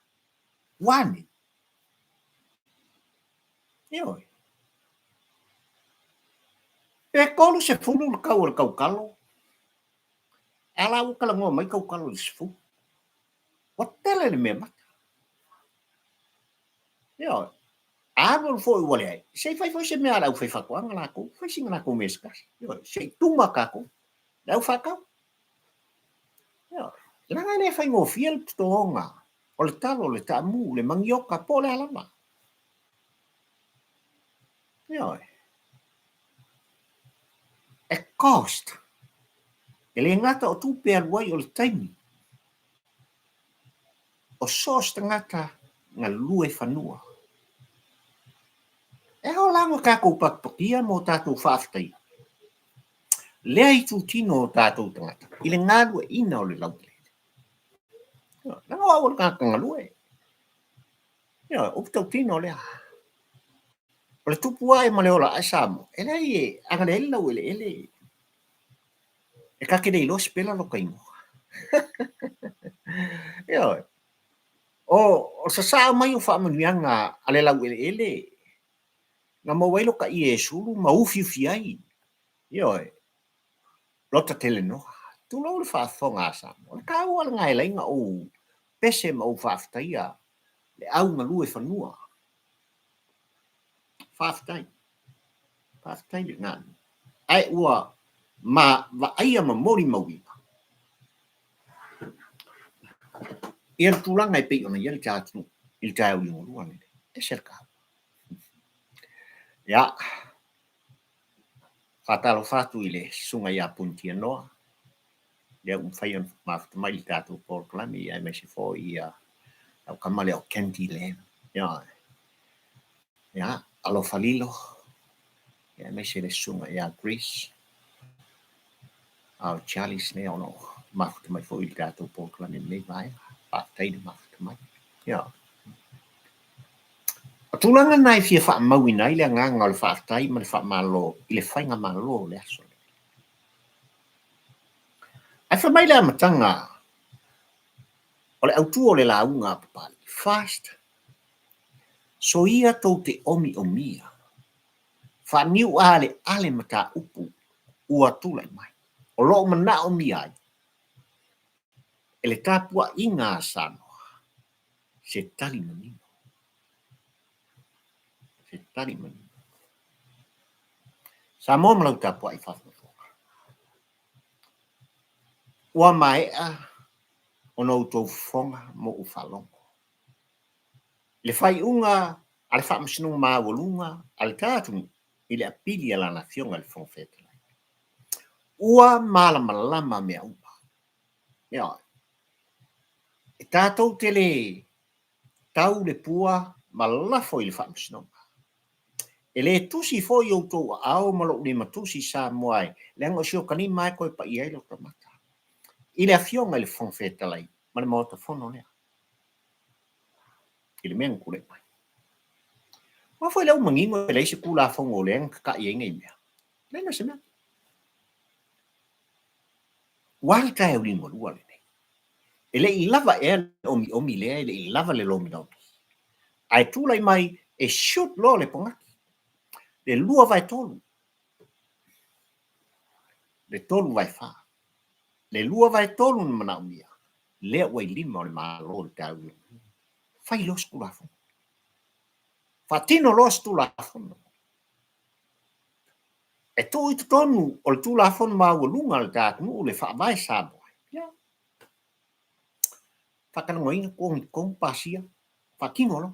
Ua a nei? Ioe. Pe 30 le tau o le tautalo, a la ua talanoa mai tautalo i le 10. Ua tele le mea mata. Ioe. A alualu foi ua leai, se i fai foi se mea a le aufaifaatoaga latou, fai sina latou mea se tasi. Ioe. Se i tuma tatou, le au faatau. Ioe. Leaga e le faigofie le totoga o le talo, le taamu, le manioka, po o le a lava. Ioe. E cost. E le gata o tupe e alu ai o le taimi. O so o se tagata galue fanua. E ao la ona tatou pakipakia ma o tatou faafetaia lea itutino o tatou tagata i le galueaiina o le laueleele. Leaga o au o le tagata galue. Ioe, upu tautino lea. O le tupu ae ma le ola ae Samoa, e leai e, ana leai le laueleele, e ta te le iloa sipela lota igoa. Ioe. O, o sasaa mai o faamanuiaga a le laueleele, na maua ai lota ie e sulu ma ufiufi ai, ioe, lota telenoa. Tulou le faafofoga a Samoa. O le taua lena e ala ai ona ou pese ma ou faafetaia le au galue fanua. Faafetai. Faafetai le galue. Ae ua ma vaaia ma molimauina ia le tulaga e pei ona i ai le ta atunuu i le taeao liugalua lenei. E ese le taua. Ia, faatalofa atu i le Susuga ia Punitia Noa, lea ua mafai ona mafuta mai i le tatou polokalame, aemaise foi ia lau tama lea o Candy Lam. Ia, ia, alofa lilo, aemaise le Susuga ia Grace, a o Charles lea o lo o mafuta mai foi i le tatou polokalame i lenei vaega. Faafetai le mafuta mai. Ia. O tulaga na e fia faamauina ai le agaga o le faafetai ma le faamalo i le faigamalo o le aso lenei. Ae fai mai le amataga o le autu o le lauga a Papalii, First, soia tou te omiomia, faaniuale ale mataupu ua tulai mai, o lo o manaomia ai e le tapuaiga a Samoa se tali manino, se tali manino. Samoa ma lau tapuai faafogafoga. Ua maea ona outou fofoga ma ou faalogo i le faaiuga a le Faamasinoga Maualuga a le ta atunuu i le apili a Lana Afioga i le Fofoga Fetalai. Ua malamalama mea uma. Ioe. E tatou te le tau le pua ma lafo i le Faamasinoga. E le tusi foi outou aao ma lou lima tusi Samoa e, leaga o si ota lima lava e toe paia ai lota mata i le Afioga i le Fofoga Fetalai ma le Maota Fono lea i le mea na tulai mai. Aua foi lea ua manino e leai se Tulafono o lea na tata'i ai nei mea. Leai ma se mea. Ua a le taeao liugalua lenei? E le i lava ea le omiomi lea, e le i lava le lomilomi. Ae tulai mai e shoot loa le pogaki, le 2/3, le 3/4, le 2/3 na manaomia, lea ua i lima o le Malo i le taeao liugalua. Fai loa se Tulafono. Faatino loa se Tulafono. E tuu i totonu o le Tulafono maualuga a le ta atunuu le Faavae Samoa. Ia, faatalanoaina, totogi totonu, pasia, faatino loa.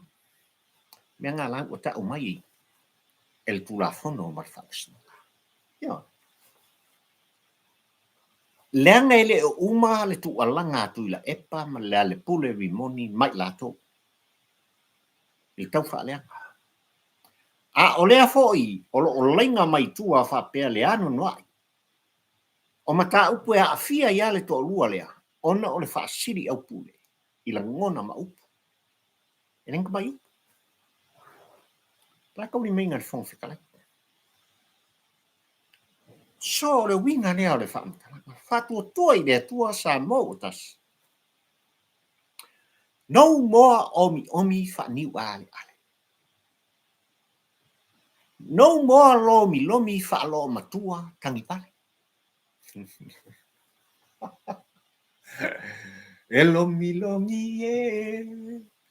Mea na la ua tau mai e le Tulafono ma le Faamasinoga. Ioe. Leaga e le o uma le tuualaga a Tuilaepa ma Lealailepule Rimoni mai latou i le taufaaleaga. A o lea foi o lo o laina mai tua faapea le anoanoai o mataupu e aafia ai lava le toalua lea ona o le faasili aupule i lagona ma upu. E le mai upu. O la e taulimaina e le Fofoga Fetalai. So o le uiga lea o le faamatalaga, faatuatua i le Atua Samoa ua tasi. No more omiomi faaniualeale. No more lomilomi faaloomatua tagivale. E lomilomi e,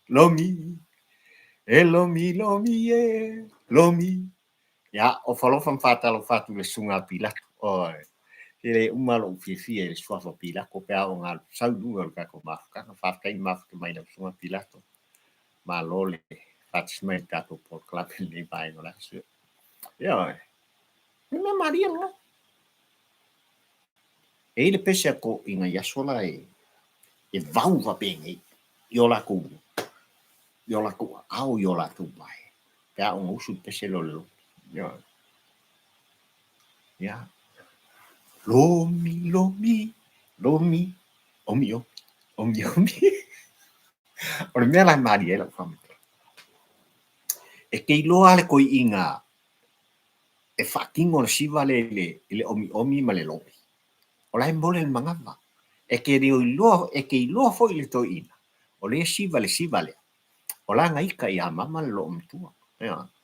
lomi, e lomilomi e, lomi. Ia, ofa alofa ma faatalofa atu i le susuga a Pilato. Oi, e le uma lou fiafia i le suafa o Pilato pe a oo ina sau i luga o le tatou mafutaga. Faafetai le mafuta mai lau susuga Pilato. Malo le faatasi mai i le tatou polokalame i lenei vaega o le aso. Ioe, o le mea malie lena. E i ai le pese a toeaiina i aso la e vau faapenei i o latou i o latou aao i o latou vae pe a oo ina usu le pese lea o le lomi. Ioe. Ia. Lomi, lomi, lomi, omi, omi, omi, omi. O le mea la e malie ai lau faamatalaga, e te iloa lava le toeaina e faatino le siva lea i le omiomi ma le lomi, o la e mole le manava. E te iloa, e te iloa foi le toeaina, o lea e siva le siva lea, o la na ita ia mama le loomatua.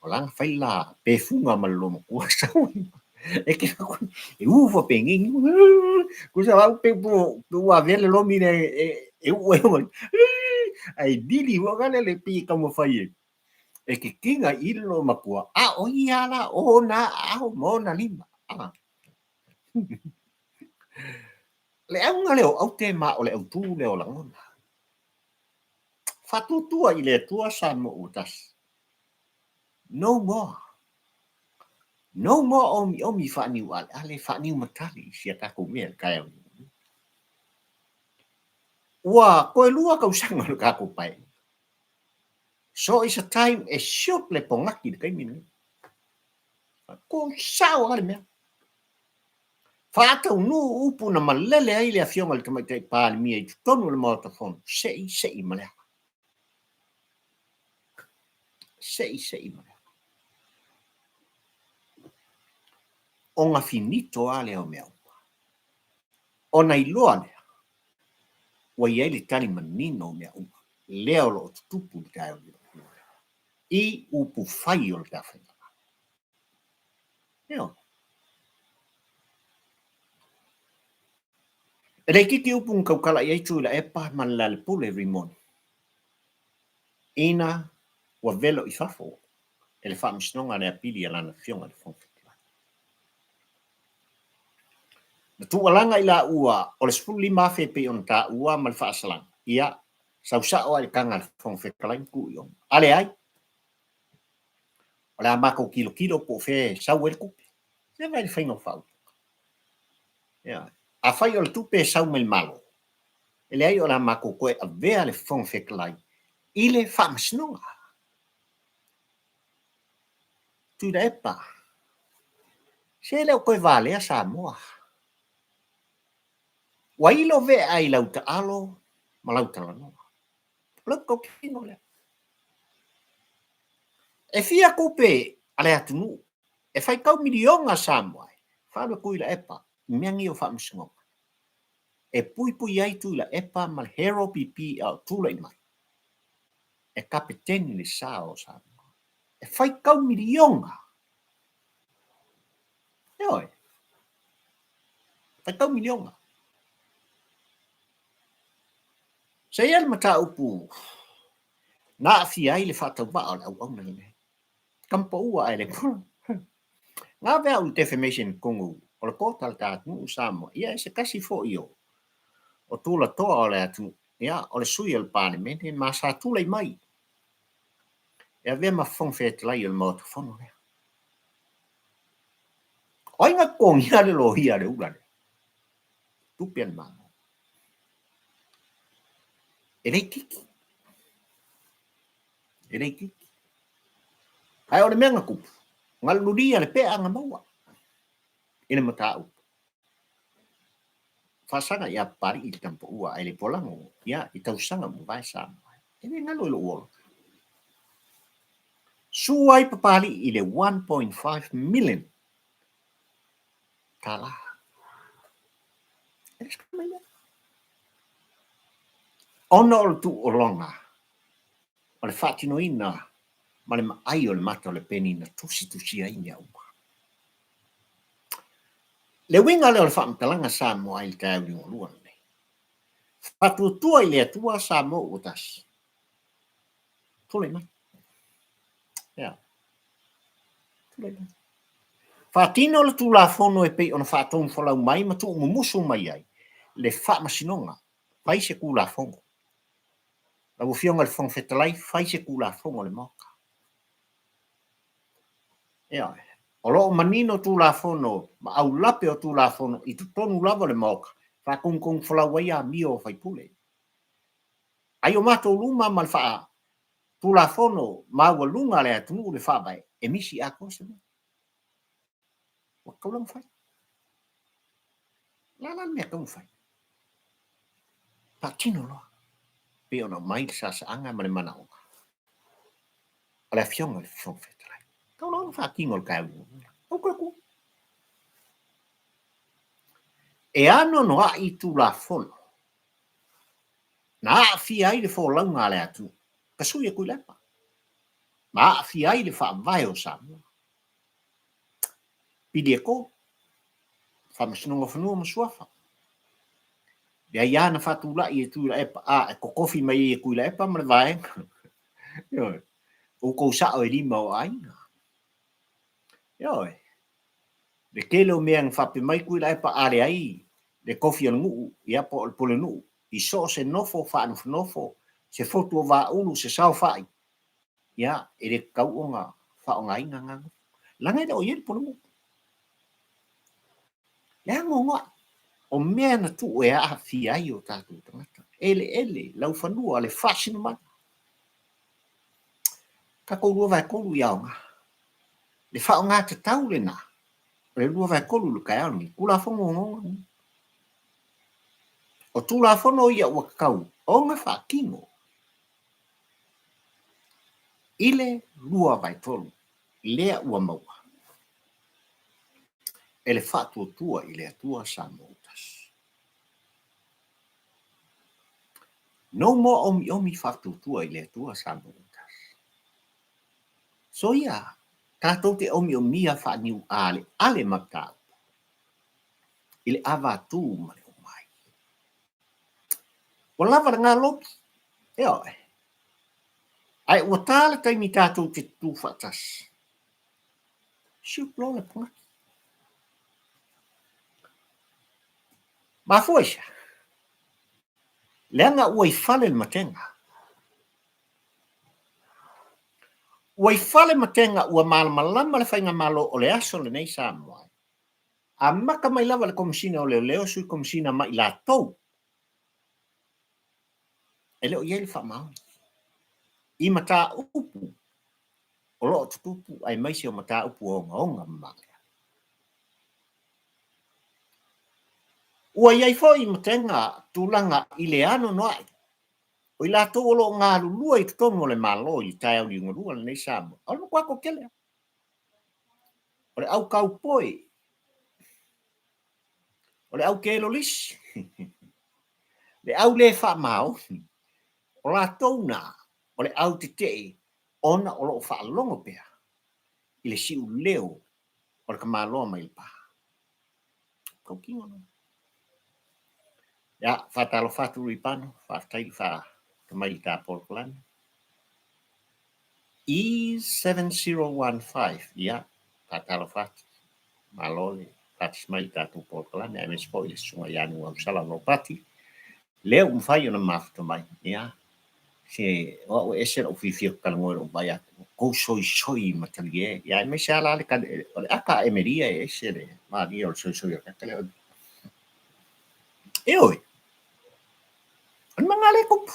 O la na fai le la pefuga ma le loomatua sau ai. E te e u faapenei, tusa la pe ua avea le lomi lea e uu ai mai. Ae lili foi la le pei e taumafai e e kikina i le loomatua, a o ia la o ona aao ma ona lima. Le auga lea o aute ma o le autū lea o lagona. Faatuatua i le Atua Samoa ua tasi. No more. No more omiomi faaniualeale, faaniumatali i si a tatou mea i le taeao nei. Ua toe lua tausaga o le tatou Paeaiga. So it's a time e shoot le pogaki i le taimi lenei. Tu sao lava le mea. Faataunuu upu na malele ai le Afioga i le Tamaitai Palemia i totonu o le Maota Fono, se i se i ma le aga. Se i se i ma le aga. Ona finito lava lea o mea uma. Ona iloa lea, ua i ai le tali manino o mea uma, lea o lo o tutupu i le taeao i upu fai o le ta faigamalo. Ioe. E le itiiti upu na tautala i ai Tuilaepa ma le Lealepule Rimoni ina ua velo i fafo e le Faamasinoga le apili a Lana Afioga i le Fofoga Fetalai. Na tuualaga i laua o le 15,000 e pei ona taua ma le faasalaga, ia, sau sao lava i le taga a le Fofoga Fetalai ma tuu i ona. A leai, o le a matou tilotilo po o fea e sau ai le tupe. Se vaai i le faiga o faaupuga. Ioe. Afai o le tupe e sau mai le Malo, e leai o le a matou toe avea le Fofoga Fetalai i le Faamasinoga. Tuilaepa, se le o toe valea Samoa. Ua ilo vea i lau taalo ma lau talanoa. O lau tautino lea. E fia tupe a le atunuu e faitau miliona Samoa e faaalu e Tuilaepa i mea nei o faamasinoga e puipui ai Tuilaepa ma le Harold PP a o tulai mai e kapeteni le sa o Samoa. E faitau miliona. Ioe. Faitau miliona. Sa i ai le mataupu na aafia ai le faatauvaa o le auauna lenei. Tama paua ae le pola. Na ave au i le defamation i totonu o le kota a le ta atunuu o Samoa. Ia e se tasi foi o o tulatoa o le atunuu, ia o le sui o le Palemene ma sa tulai mai e avea ma Fofoga Fetalai o le Maota Fono lea. O ai na totogia le loia a le ula lea? Tupe a le Malo. E le itiiti. E le itiiti. Ae o le mea na tupu, na lulia le pea na maua i le mataupu. Faasaga ia Papalii le tama paua ae le polago ia i tausaga ua mavae Samoa. E le galo i lou ola. Su ai Papalii i le 1.5 million tala. E le mai lea. Ona o le tuuologa o le faatinoina ma le maai o le mata o le peni na tusitusia ai mea uma. Le uiga lea o le faamatalaga Samoa i le taeao liugalua lenei. Faatuatua i le Atua Samoa ua tasi. Tulai mai. Ia. Tulai mai. Faatino le Tulafono e pei ona faatonufolau mai ma tuumumusu mai ai le Faamasinoga. Fai se Tulafono. Lau Afioga i le Fofoga Fetalai, fai se Tulafono a le Maota. Ioe. O lo o manino Tulafono ma aulape o Tulafono i totonu lava o le Maota, faatonutonufolau ai amio a faipule. Ai o matou luma ma le faa Tulafono maualuga a le atunuu le Faavae, e misi atoa se mea. Ua tatau la ona fai. O le a la le mea e tatau ona fai? Faatino loa. Pei ona aumai le sasaaga ma le manaoga o le Afioga i le Fofoga Fetalai. Tau loa ona faatino le taeao muamua. Au toe tu. E anoanoai Tulafono na aafia ai le folauga a le atunuu, ka sui a Tuilaepa, ma aafia ai le faavae o Samoa. Pili e tolu, Faamasinoga o Fanua ma Suafa, le aia na faatulai e Tuilaepa, a e totofi mai ai e Tuilaepa ma le vaega. Ioe, outou sao e lima o aiga. Ioe, le tele o mea na faapea mai Tuilaepa a leai le tofi o le nuu, ia po o le pulenuu, i so o se nofo faanofonofo, se fotu o vaaulu, se saofai, ia, e le tatau ona faaaogaina na nofo. Leaga e le o i ai le pulenuu. Le anoanoai o mea na tuu e aafia ai o tatou tagata, eleele, laufanua, le faasinomaga. Tatou 2/3 i aoga. Le faaaoga tatau lena o le 2/3 i le taeao lenei, Tulafono ogaoga nei. O Tulafono ia ua tatau ona faatino i le 2/3 lea ua maua e le Faatuatua i le Atua Samoa ua Tasi. No more omiomi Faatuatua i le Atua Samoa ua Tasi. Soia, tatou te omiomia faaniualeale mataupu i le avatū ma le omai. Ua lava lena lobi, ioe. Ae ua ta le taimi tatou te tutū faatasi. Shoot loa le pagati. Mafua i se aha? Leaga ua i fale le matega. Ua i fale matega ua malamalama le Faigamalo o le aso lenei Samoa. Amata mai lava i le Komesina o Leoleo, Sui Komesina ma i latou e le o i ai le faamaoni i mataupu o lo o tutupu aemaise o mataupu ogaoga ma maaleale. Ua i ai foi matega tulaga i le anoanoai o i latou o lo o galulue i totonu o le Malo i le taeao liugalua lenei Samoa. O le matua toatele lava. O le au kaupoi, o le au telolisi, le au le faamaoni, o latou na o le au tetee ona o lo o faalogo pea i le siuleo o le tamaloa mai le pa. Tautino lena. Ia, faatalofa atu Ruipano, faafetai le faatamai i le ta polokalame. E7015, ia, faatalofa atu. Malo le faatasi mai i le tatou polokalame, aemaise foi le Susuga ia Nuuausala Ropati, lea ua mafai ona mafuta mai. Ia, se o au e ese lou fiafia ou te talanoa i lou vaai atu, ua tou soisoi matalie, ia aemaise lava la le tali, o le ata a Emelia e ese le malie o le soisoi o le ata lea. Ioe, o le mea lena lea e tupu.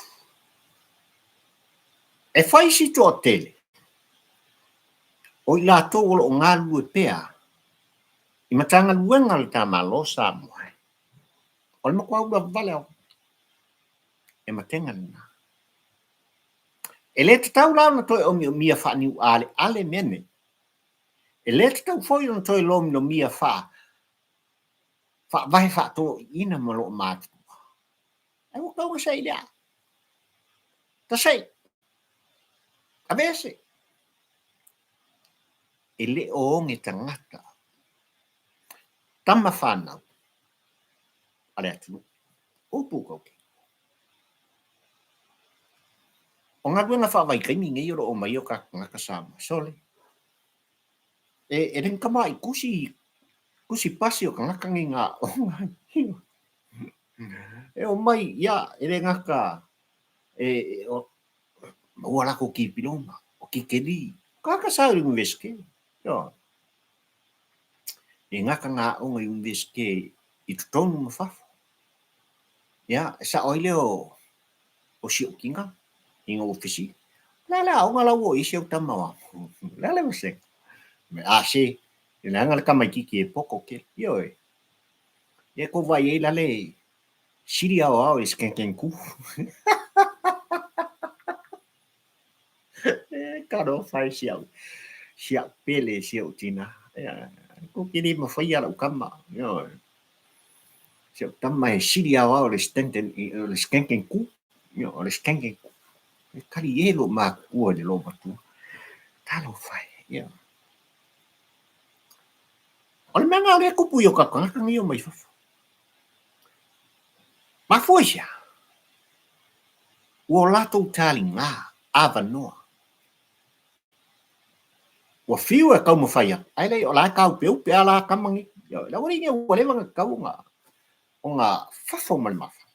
E fai si toatele o i latou o lo o galulue pea i Matagaluega a le ta Malo Samoa, o le matua ulavavale lava e matega lena. E le tatau la ona toe omiomia faaniualeale mea nei. E le tatau foi ona toe lomilomia faa faavae faatoloiina ma loo matutua. Ae ua tatau ona sei lea. Tasei. Aveese. E le o oge tagata. Tama whanau a le atunuu. Upu kaukei. O galuega faavaitaimi nei o lo o omai o tatou tagata Samoa. Sole, e le ni tamaai tusi, tusi pasi o tagata nei na aoga ai. E omai, ia, e le gata e, o, maua latou kipiloma, o kikeli, tagata sa i le Universite. Ioe. E gata ngā aoga i Universite i totonu ma fafo. Ia, e sao ai lea o si ou tina ina ua fesili, O le a le aoga la ua o i ai si au tama o au? O le a le vasega? A se, e leaga le tamaitiiti e poto tele. Ioe. Ia tou vaai i ai la le sili aoao i le sekenkenku. E talofa e si au, si au pele, si ou tina. Ia, tou te le mafaia lau tama. Ioe. Si au tama e sili aoao i le stenten, o le sekenkenku. Ioe, o le sekenkenku. E kali e lou matutua i le loomatua. Talofa e. Ioe. O le mea lena o lea e tupu i o tatou tagata nei e omai fafo. Mafua i se aha? Ua o latou taligā avanoa. Ua fiu e taumafai atu, ae leai o la e tāupeupea lava la tama nei. Le aualii nei ua leva ona tatau ona fafo ma le mafa.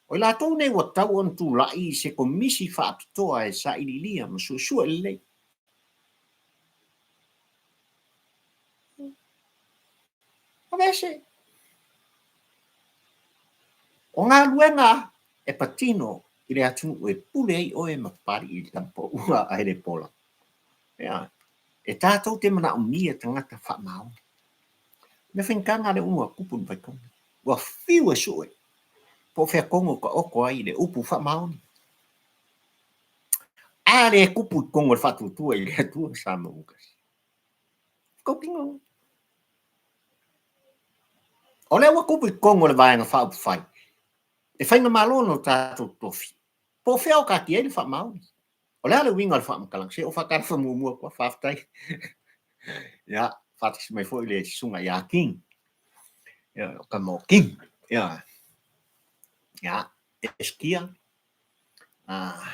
O i latou nei ua tatau ona tulai i se komisi faapitoa e sailiilia ma suesue lelei. Aveese. O galuega e patino i le atunuu e pule ai oe ma Papalii i le tamapoua ae le pola. Ea, e tatou te manaomia tagata faamaoni. Mea faigata lea ua tupu i le vaitaimi. Ua fiu e sue po o fea tonu e taoto ai le upu faamaoni. A le tupu i totonu o le faatuatua i le Atua Samoa tasi. Tautino. O lea ua tupu i totonu o le Vaega Faaupufai le Faigamalo na o tatou totofi. Po o fea o taatia ai le faamaoni? O le a le uiga o le faamatalaga? Se o faatalofa muamua atu lava, faafetai. Ia, faatasi mai foi le Susuga ia King. Ia, o tama o King. Ia, ia, Eskia. Ah,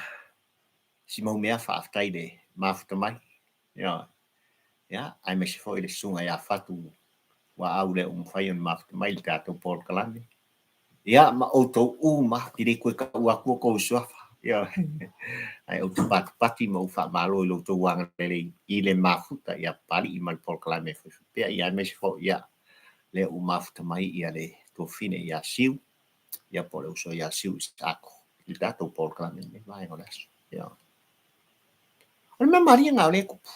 si mau mea, faafetai i le mafuta mai. Ia, ia, aemaise foi le Susuga ia Fatu. Ua au lea ua mafai ona mafuta mai le tatou polokalame. Ia, ma outou uma, ou te le toe tau atu outou suafa. Ioe. Ae ou te patipati ma ou faamalo i lo outou agalelei i le mafuta ia Papalii ma le polokalame e faifai pea, ia aemaise foi ia lea ua mafuta mai ia le tuafafine ia Siu, ia po o le uso ia Siu Isaako i le tatou polokalame i lenei vaega o le aso. Ioe. O le mea malie lena o lea e tupu.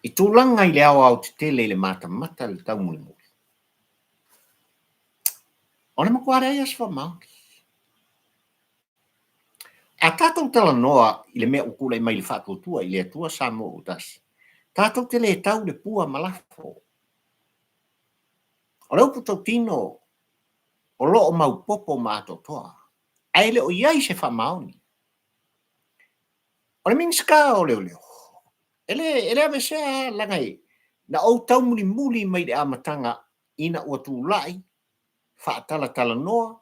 I tulaga i le aoaotetele i le matamata i le taumulimuli, o le matua leai lava se faamaoni. A tatou talanoa i le mea ua tulai mai i le faatuatua i le Atua Samoa ua tasi, tatou te le tau le pua ma lafo. O le upu tautino, o lo o maupoko ma atoatoa, ae le o i ai se faamaoni. O le Minisita o Leoleo, e le, e le aveesea lava, leaga e, na ou taumulimuli mai le amataga ina ua tulai faatalatalanoa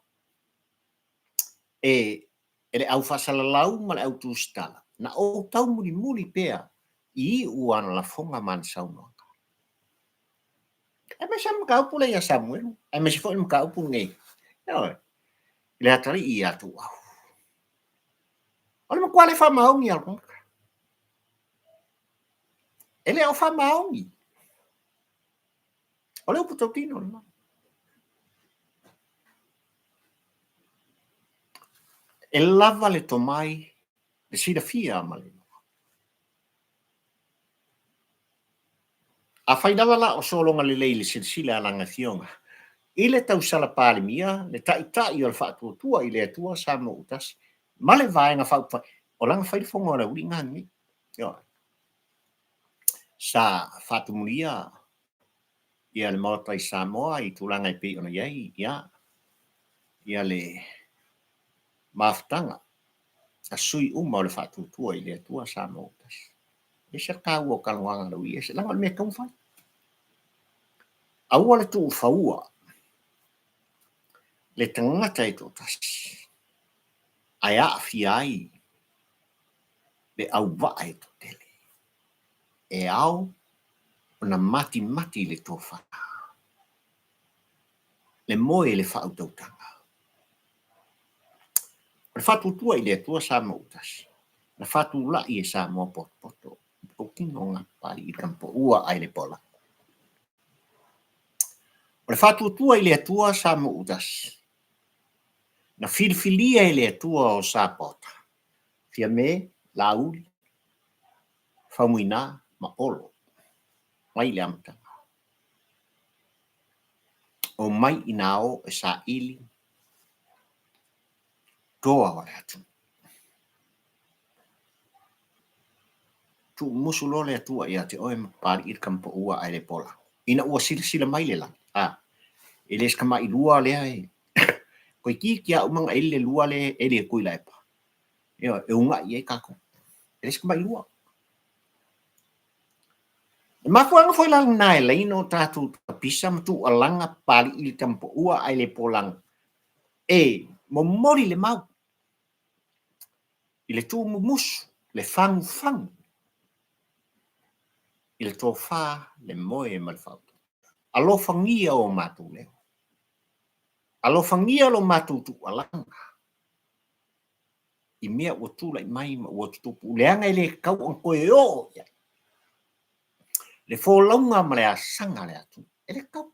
e, e le au faasalalau ma le au tusitala, na ou taumulimuli pea i iu ana lafoga ma ana saunoaga. Aemaise le mataupu lea ia Samuelu, aemaise foi le mataupu lenei, ioe, i le atalii ia Tuuau. O le matua le faamaoni lava o le tagata. E le o faamaoni. O le upu tautino lena. E lava le tomai, le silafia ma le iloa. Afai lava la o sologa lelei le silasila a lana Afioga i le tausala Palemia, le Taitai o le Faatuatua i le Atua Samoa ua Tasi, ma le Vaega Faaupufai, o lana fai le fono a le aualii na lenei. Ioe. Sa faatumulia ia le Maota i Samoa i tulaga e pei ona i ai ia, ia le mafutaga a sui uma o le Faatuatua i le Atua Samoa ua Tasi. E ese le taua o talanoaga a le aualii, ese, leaga o le mea e tatau ona fai. Aua le tuufaua le tagata e toatasi ae aafia ai le auvaa e toatele. E ao ona matimati le tofa, le moe i le faautautaga. O le faatuatua i le Atua Samoa ua tasi, na faatulai e Samoa potopoto, tautino na Papalii le tama paua ae le pola. O le faatuatua i le Atua Samoa ua tasi, na filifilia e le Atua o Sapaota, Fiame, Laauli, Faumuina ma Olo mai le amataga. Omai ina o e saili toa o le atunuu. Tuumusu loa le Atua ia te oe ma Papalii le tama paua ae le pola. Ina ua silasila mai le lagi, a, e le se tamaʻi lua lea e toeitiiti a uma ona eli le lua lea e eli e Tuilaepa. Ioe, e unaʻi ai tatou. E le se tamaʻi lua. E mafuaaga foi la lena e alai ona tatou tapisa ma tuualaga Papalii le tama paua ae le polaga e momoli le mau i le tuumumusu, le fagufagu i le tofa, le moe ma le faautautaga. Alofagia o matou leo. Alofagia lo matou tuualaga i mea ua tulai mai ma ua tutupu, leaga e le tatau ona toe oo i ai le folauga ma le asaga a le atunuu. E le tatau.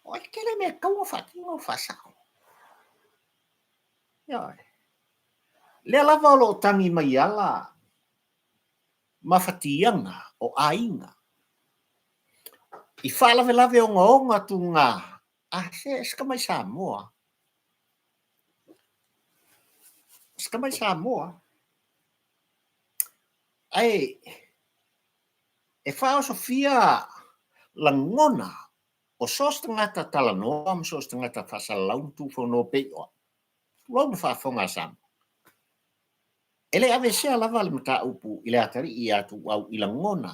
O ai tele mea e tatau ona faatino ma faasao. Ioe. Lea lava o lo o tagi mai ala mafatiaga o aiga i faalavelave ogaoga tuga a se se tamai Samoa. Se tamai Samoa. Ae e faaosofia lagona o so o se tagata talanoa ma so o se tagata faasalalau ma tuufonoa pei o au. Tulou le faafofoga a Samoa. E le aveesea lava le mataupu i le atalii ia Tuuau i lagona.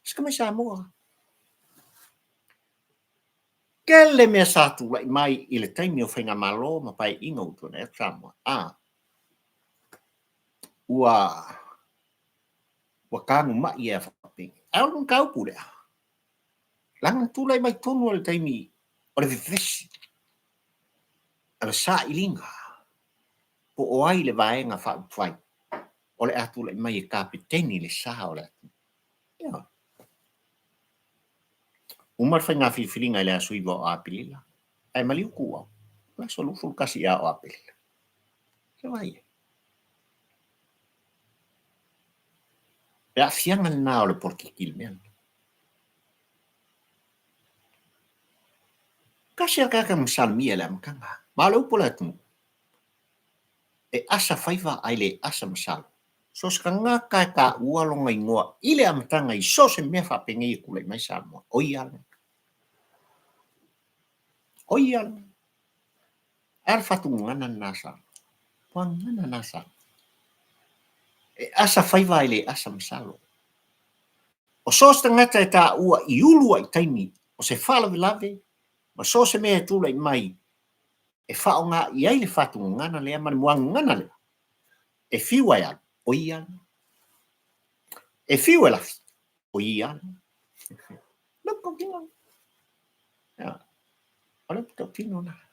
Se tamai Samoa. Tele mea sa tulai mai i le taimi o Faigamalo ma Paeaiga ua tuanai atu Samoa, a ua Ua tagumai e a faapeni. Ae o le mataupu lea, leaga na tulai mai tonu lava i le taimi o le vevesi, o le sailiga po o ai le Vaega Faaupufai o le a tulai mai e kapeteni le sa o le atunuu. Ioe. Uma le faiga filifiliga i le aso 9 o Aperila, ae maliu tu au, o le aso 21 ea o Aperila. Se vaai i ai. Le aafiaga lena o le polokiki i le mea lena. Tasi lava le tagata na masalomia i le amataga, ma o le upu a le atunuu, e asa faiva ae le asa masalo. So o se tagata e taua lona igoa i le amataga i so o se mea faapenei e tulai mai Samoa, o ia lena. O ia lena. Ae a le faatugana lena a Samoa? Ua gagana lena a Samoa. E asa faiva ae le asa masalo. O so o se tagata e taua i uluai taimi o se faalavelave ma so o se mea e tulai mai e faaaoga i ai le faatugana lea ma le muagagana lea, e fiu e alu, o ia lena. E fiu e lafi, o ia lena. Le upu tautino lena. O le upu tautino lena.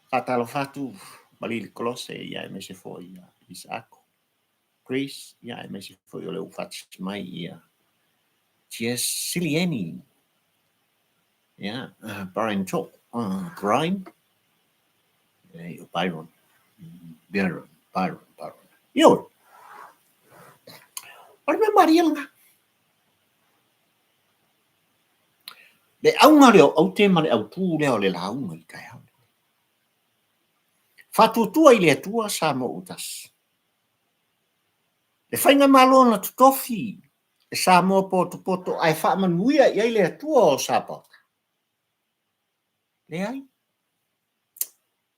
Faatalofa atu Malili Kolose, ia aemaise foi ia Isaako, Chris, ia aemaise foi o lea ua faatasi mai ia Jess Silieni, ia Brian Cho, Brian, o Byron, Byron, Byron, Byron. Ioe, o le mea malie lena. Le auga lea o aute ma le autū lea o le lauga i le taeao lenei. Faatuatua i le Atua Samoa ua tasi. Le faigamalo na totofi e Samoa potopoto ae faamanuia i ai le Atua o Sapaota. Leai.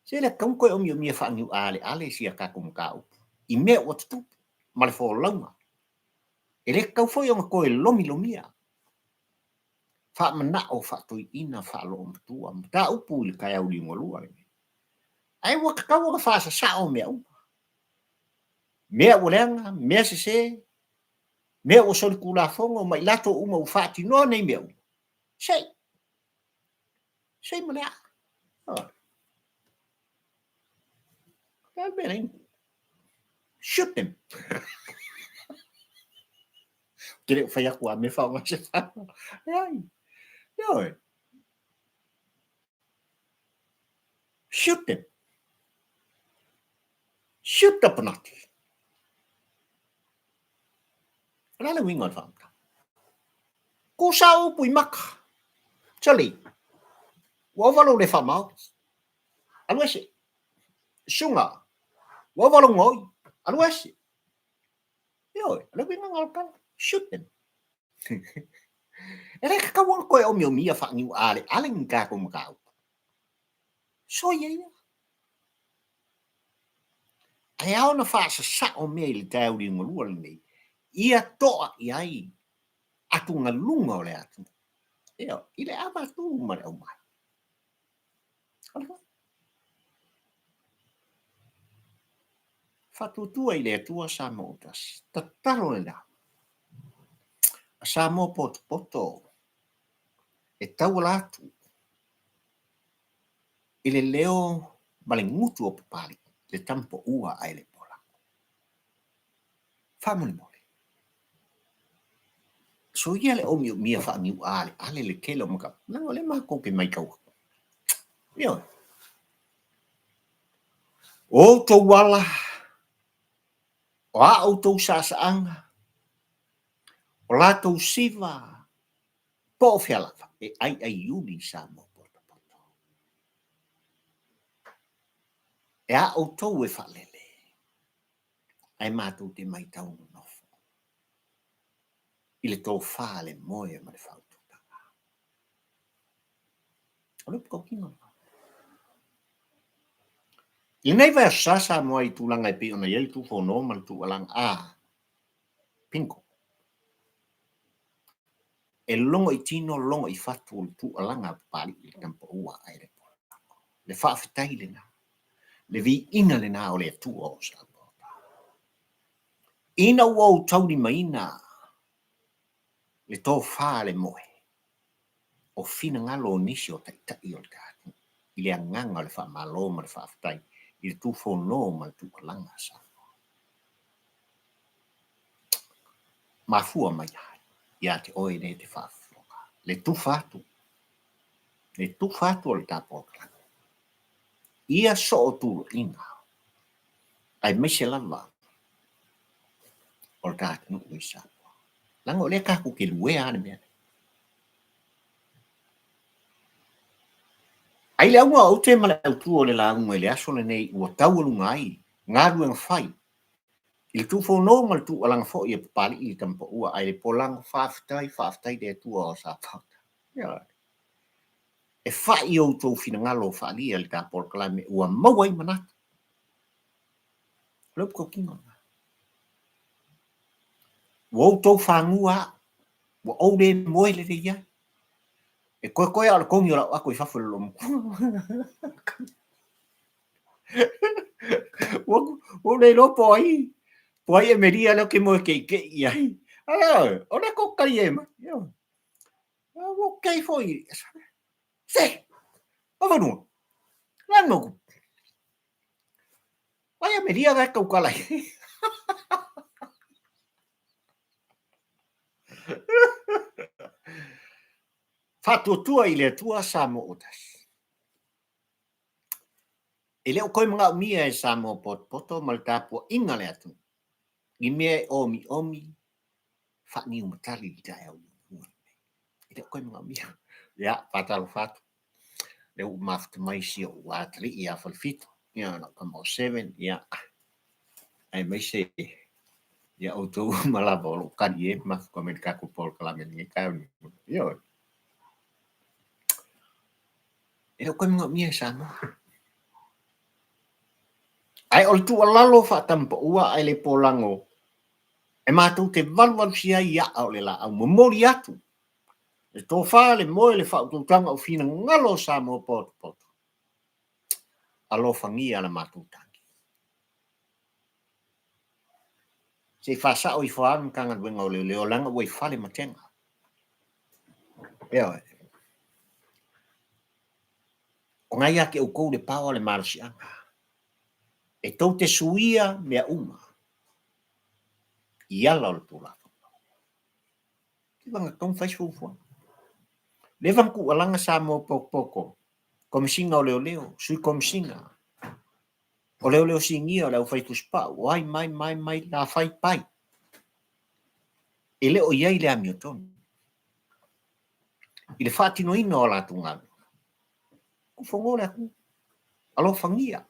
Se le tatau ona toe omiomia faaniuaaleale si a tatou mataupu i mea ua tutupu ma le folauga. E le tatau foi ona toe lomilomia. Faamanao faatoeaina faaloomatua mataupu i le taeao liugalua lenei. Ae ua tatau ona faasasao mea uma. Mea ua leaga, mea sese, mea ua solitulafono ma i latou uma ua faatinoa nei mea uma, sei, sei ma le aa. O le a le mea nei? Shoot them! Ou te le o fai atu a mea faaaoga se fana. Leai. Ioe. Shoot them. Shoot the penalty. O le a le uiga o le faamatalaga? Kusa upu i maka. Soli, ua ova lou le faamaoni. Alu ese. Suga, ua ova lou gaoi. Alu ese. Ioe, o le uiga lena o le tala. Shoot them. E le tatau ona toe omiomia faaniuaaleale ni tatou mataupu. Soia ia. Ae ao ona faasasao mea i le taeao liugalua lenei, ia to'a i ai atugaluga o le atunuu, ioe, i le avatu ma le aumai. O le Faatuatua i le Atua Samoa ua tasi. Tatalo lena a Samoa potopoto e tauala atu i le leo ma le gutu o Papalii, le tama paua ae le polako. Faamolemole, soia le omiomia faaniuaaleale le tele o mataupu, leaga o lea matou te matau atu. Ioe. O outou ala, o a outou saasaaga, o latou siva, Po o fea lava e aiaiuli i Samoa potopoto. E a outou e faalele, ae matou te matau nonofo i le tofa, le moe ma le faautautaga. O le upu tautino lena. I lenei vaiaso sa Samoa i tulaga e pei ona i ai le tufono ma le tuualaga a Bingo. E logo i tino, logo i fatu le tuualaga a Papalii i le tama paua ae le polako. Le faafetai lena, le viiga lena o le Atua o Samoa. Ina ua ou taulimaina le tofa le moe o finagalo o nisi o taitai o le tatou i le agaga o le faamalo ma le faafetai i le tufono ma le tuualaga a Samoa. Mafua mai ai ia te oe nei te faafofoga le tufa atu, le tufa atu o le tapolokalame. Ia soo tuloina aemaise lava o le ta atunuu i Samoa. Leaga o lea tatou te luea lava le mea lea. Ai le auga o aute ma le autu o le lauga i le aso lenei ua taualuga ai galuega fai i le tuufono ma le tuualaga foi a Papalii le Tamapaua ae le polago faafetai faafetai le Atua o Sapaota. E fai outou finagalo faaalia i le ta polokalame ua maua ai manatu. O le upu tautino lena. Ua outou fagua au, ua ou le moe lelei ai. E koekoe a o le kogi o lau ato i fafo i le loomatua. Ua ou le iloa po o ai, po o ai Emelia lea ou te moe keikei i ai. O lea tou te talie mai. Ua ou kei foi. Se! O fanua. Le a mea Ai Emelia la e tautala ai. Faatuatua i le Atua Samoa ua tasi. E le o toe manaomia e Samoa potopoto ma le tapuaiga a le atunuu ni mea e omiomi faaniumatali i le taeao liugalua lenei. E le o toe manaomia. Ia, faatalofa atu. Lea ua mafuta mai si ou atalii ia Falefitu, ia lau tama o Seven, ia, aemaise ia outou uma lava o lo o talie mafuta mai le tatou polokalame i lenei taeao nei. Ioe. E le o toe manaomia e Samoa. Ae o le tuualalo faatamapaua ae le polago e matou te valuvalusia ai aa o le laau momoli atu le tofa, le moe, le faautautaga o finagalo o Samoa potopoto. Alofagia la matou tagi. Se i faasao ifo lava le Matagaluega o Leoleo leaga ua i fale matega. Ioe. O na ia te outou le power, le malosiaga. E tou te suia mea uma i ala o le Tulafono. Leva na tatau ona fai se fuafuaga. Leva na tuualaga Samoa potopoto, Komesina o Leoleo, Sui Komesina o Leoleo Sinia o le aufai tusipau, o ai mai mai mai la fai pai. E le o i ai le amiotonu i le faatinoina o a latou galuega. Tufono le atunuu. Alofagia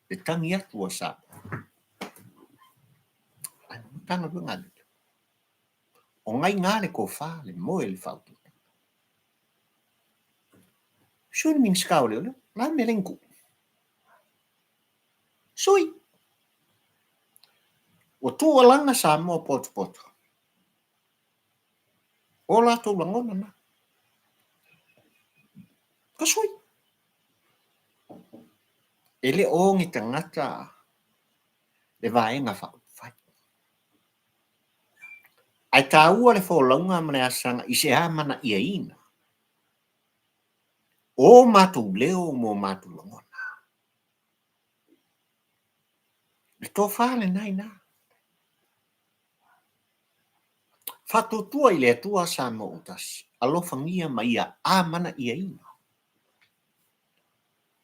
le tagi atu a Samoa. Ae o le Matagaluega a Leoleo. O nai na le tofa, le moe, le faautautaga. Sui le Minisita o Leoleo, o le a le mea lea na tuu? Sui! Ua tuualaga Samoa potopoto. O latou lagona na. Ka sui! E le o ni tagata le vaega faaupufai. Ae taua le folauga ma le asaga i se amanaiaina o matou leo ma o matou lagona. Le tofa lena i ina. Faatuatua i le Atua Samoa ua tasi, alofagia ma ia amanaiaina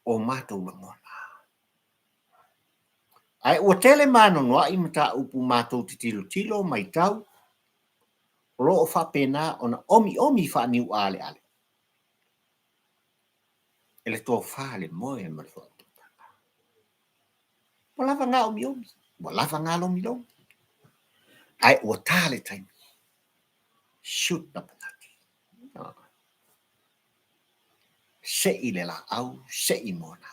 o matou lagona. Ae ua tele maanoanoa'i mataupu matou te tilotilo matau o lo o faapena ona omiomi faaniuaaleale e le tofa le moe ma le faautautaga. Ua lava na omiomi, ua lava na lomilomi, ae ua ta le taimi. Shoot the penalty. Se'i le laau, se'i moana.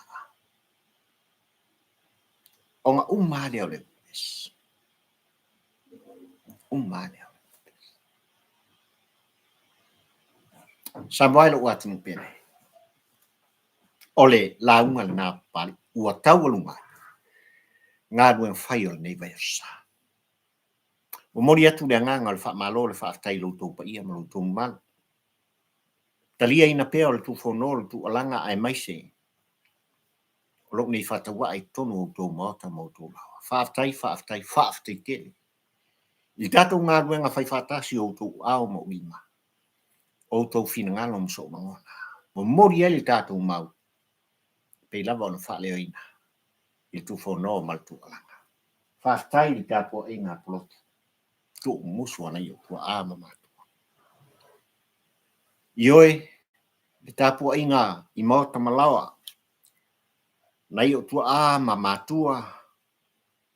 Ona uma lava lea o le pepesi. Uma lava lea o le pepesi. Samoa e lou atunuu pele. O le lauga lena a Papalii ua taualuga ai galuega fai o lenei vaiaso sa. Momoli atu le agaga o le faamalo le faafetai i lo outou paia ma lo outou mamalu. Taliaina pea o le tufono o le tuualaga aemaise o lou nei faatauaa i totonu o outou maota ma outou laoa. Faafetai, faafetai, faafetai tele i le tatou galuega faifaatasi o outou aao ma ou lima, o outou finagalo ma sou lagona. Momoli ai le tatou mau pei lava ona faaleoina i le tufono ma le tuualaga. Faafetai i le tapuaiga a Pulotu, tuumusu a nai ou tuaa ma matua. Ioe, le tapuaiga i maota ma laoa, nai ou tuaa ma matua,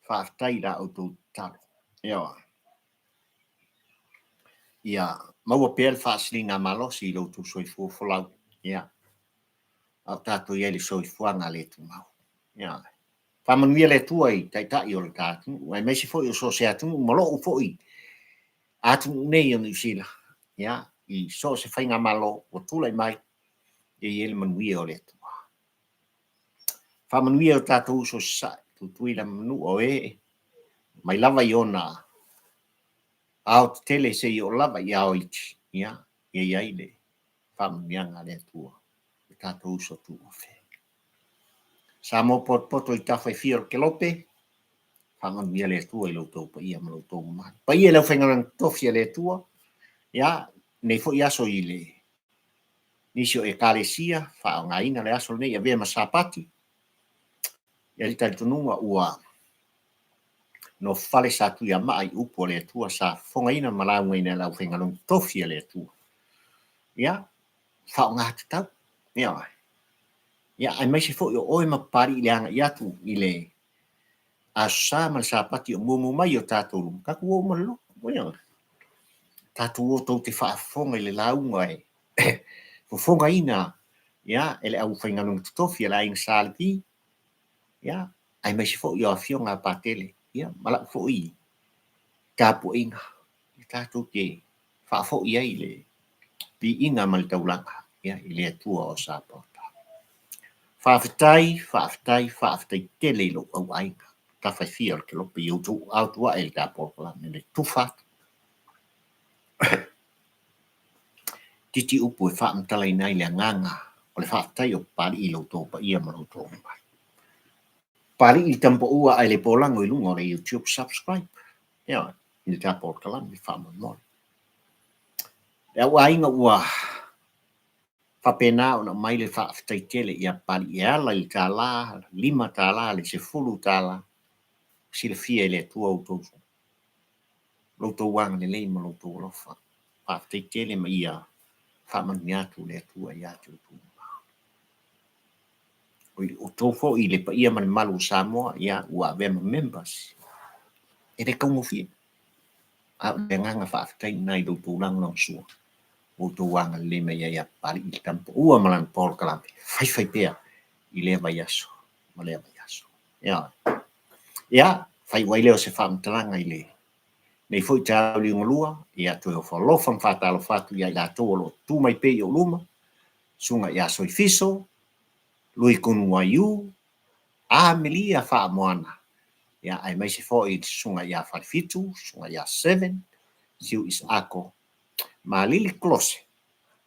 faafetai i la outou tatalo. Ioe. Ia maua pea le faasiligamalosi i lo outou soifua folau. Ia, a o tatou i ai i le soifuaga le tumau. Ioe. Faamanuia le Atua i Taitai o le ta atunuu, aemaise foi o so o se atunuu ma lou foi atunuu nei o Niu Sila, ia, i so o se faigamalo ua tulai mai, ia i ai le manuia o le Atua. Faamanuia i o tatou uso i Sasae, Tutuila ma Manua, o e mai lava i ona ao tetele seia oo lava i ao iti, ia, ia i ai le faamanuiaga a le Atua i o tatou uso tuofe. Samoa potopoto i tafa e fia o le kelope, faamanuia le Atua i lo outou paia ma lo outou mamalu. Paia i le aufaigaluega totofi a le Atua, ia, nei foi aso i le nisi o Ekalesia, faaaogaina le aso lenei e avea ma Sapati. E i ai le talitonuga ua nofofale sa Tuiamaa i upu a le Atua sa fofogaina ma laugaina e le aufaigaluega totofi a le Atua. Ia, faaaoga tatau. Ioe. Ia, aemaise foi o oe ma Papalii i le agai atu i le Aso Sa ma le Sapati o muamua mai i o tatou luma, tatou o uma i le lotu. Ioe. Tatou o tou te faafofoga i le lauga e fofogaina ia, e le aufaigaluega totofi a le Aiga Sa Levi, ia, aemaise foi o afioga a Patele, ia, ma lau foi tapuaiga, tatou te faafoi ai le viiga ma le taulaga i le Atua o Sapaota. Faafetai, faafetai, faafetai tele i lou auaiga, tafa e fia o le kelope i outou aao tuae i le ta polokalame le tufa atu. Titi upu e faamatalaina ai le agaga o le faafetai o Papalii i lo outou paia ma lo outou mamalu. Papalii le tamapaua ae le polago i luga o le YouTube subscribe. Ioe, i le ta polokalame faamolemole. Le au aiga ua faapena ona aumai le faafetai tele ia Papalii e ala i le tala, $5, le $10, silafia e le Atua outou, lo outou agalelei ma lo outou alofa. Faafetai tele ma ia faamanuia atu le Atua ia te outou. O outou foi i le paia ma le mamalu o Samoa, ia ua avea ma members. E le taugofie. A o le agaga faafetai lena i lo outou lagolagosua, ua outou agalelei mai ai ia Papalii i le tamapaua ma lana polokalame, faifai pea i lea vaiaso ma lea vaiaso. Ia, ia faaiu ai lea o se faamatalaga i lenei foi taeao liugalua, ia toe ofo alofa ma faatalofa atu ia i latou o lo o tutu mai pea i ou luma, Susuga ia Soifiso, Lui Konuaiu, Amelia Faamoana, ia aemaise foi le Susuga ia Falefitu, Susuga ia Seven, Siu Isaako, Malili Klose,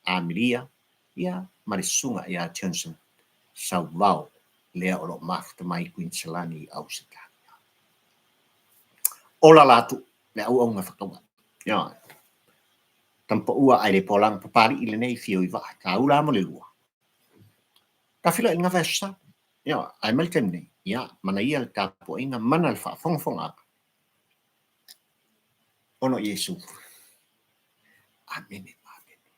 Amelia, ia ma le Susuga ia Johnson Sauvao, lea o lo o mafuta mai i Kuiniselani i Ausetalia. Ola la tu le auauna whakauae. Ia. Tamapaua ae le polaga Papalii lenei fio i vaa, tāula mo le lua. Ta feiloai i le gafa aso Sa. Ioe, ae mai le taimi nei, ia, mana ia le tapuaiga, mana le faafogafogaaga. Ona o Iesu. Amene ma amene.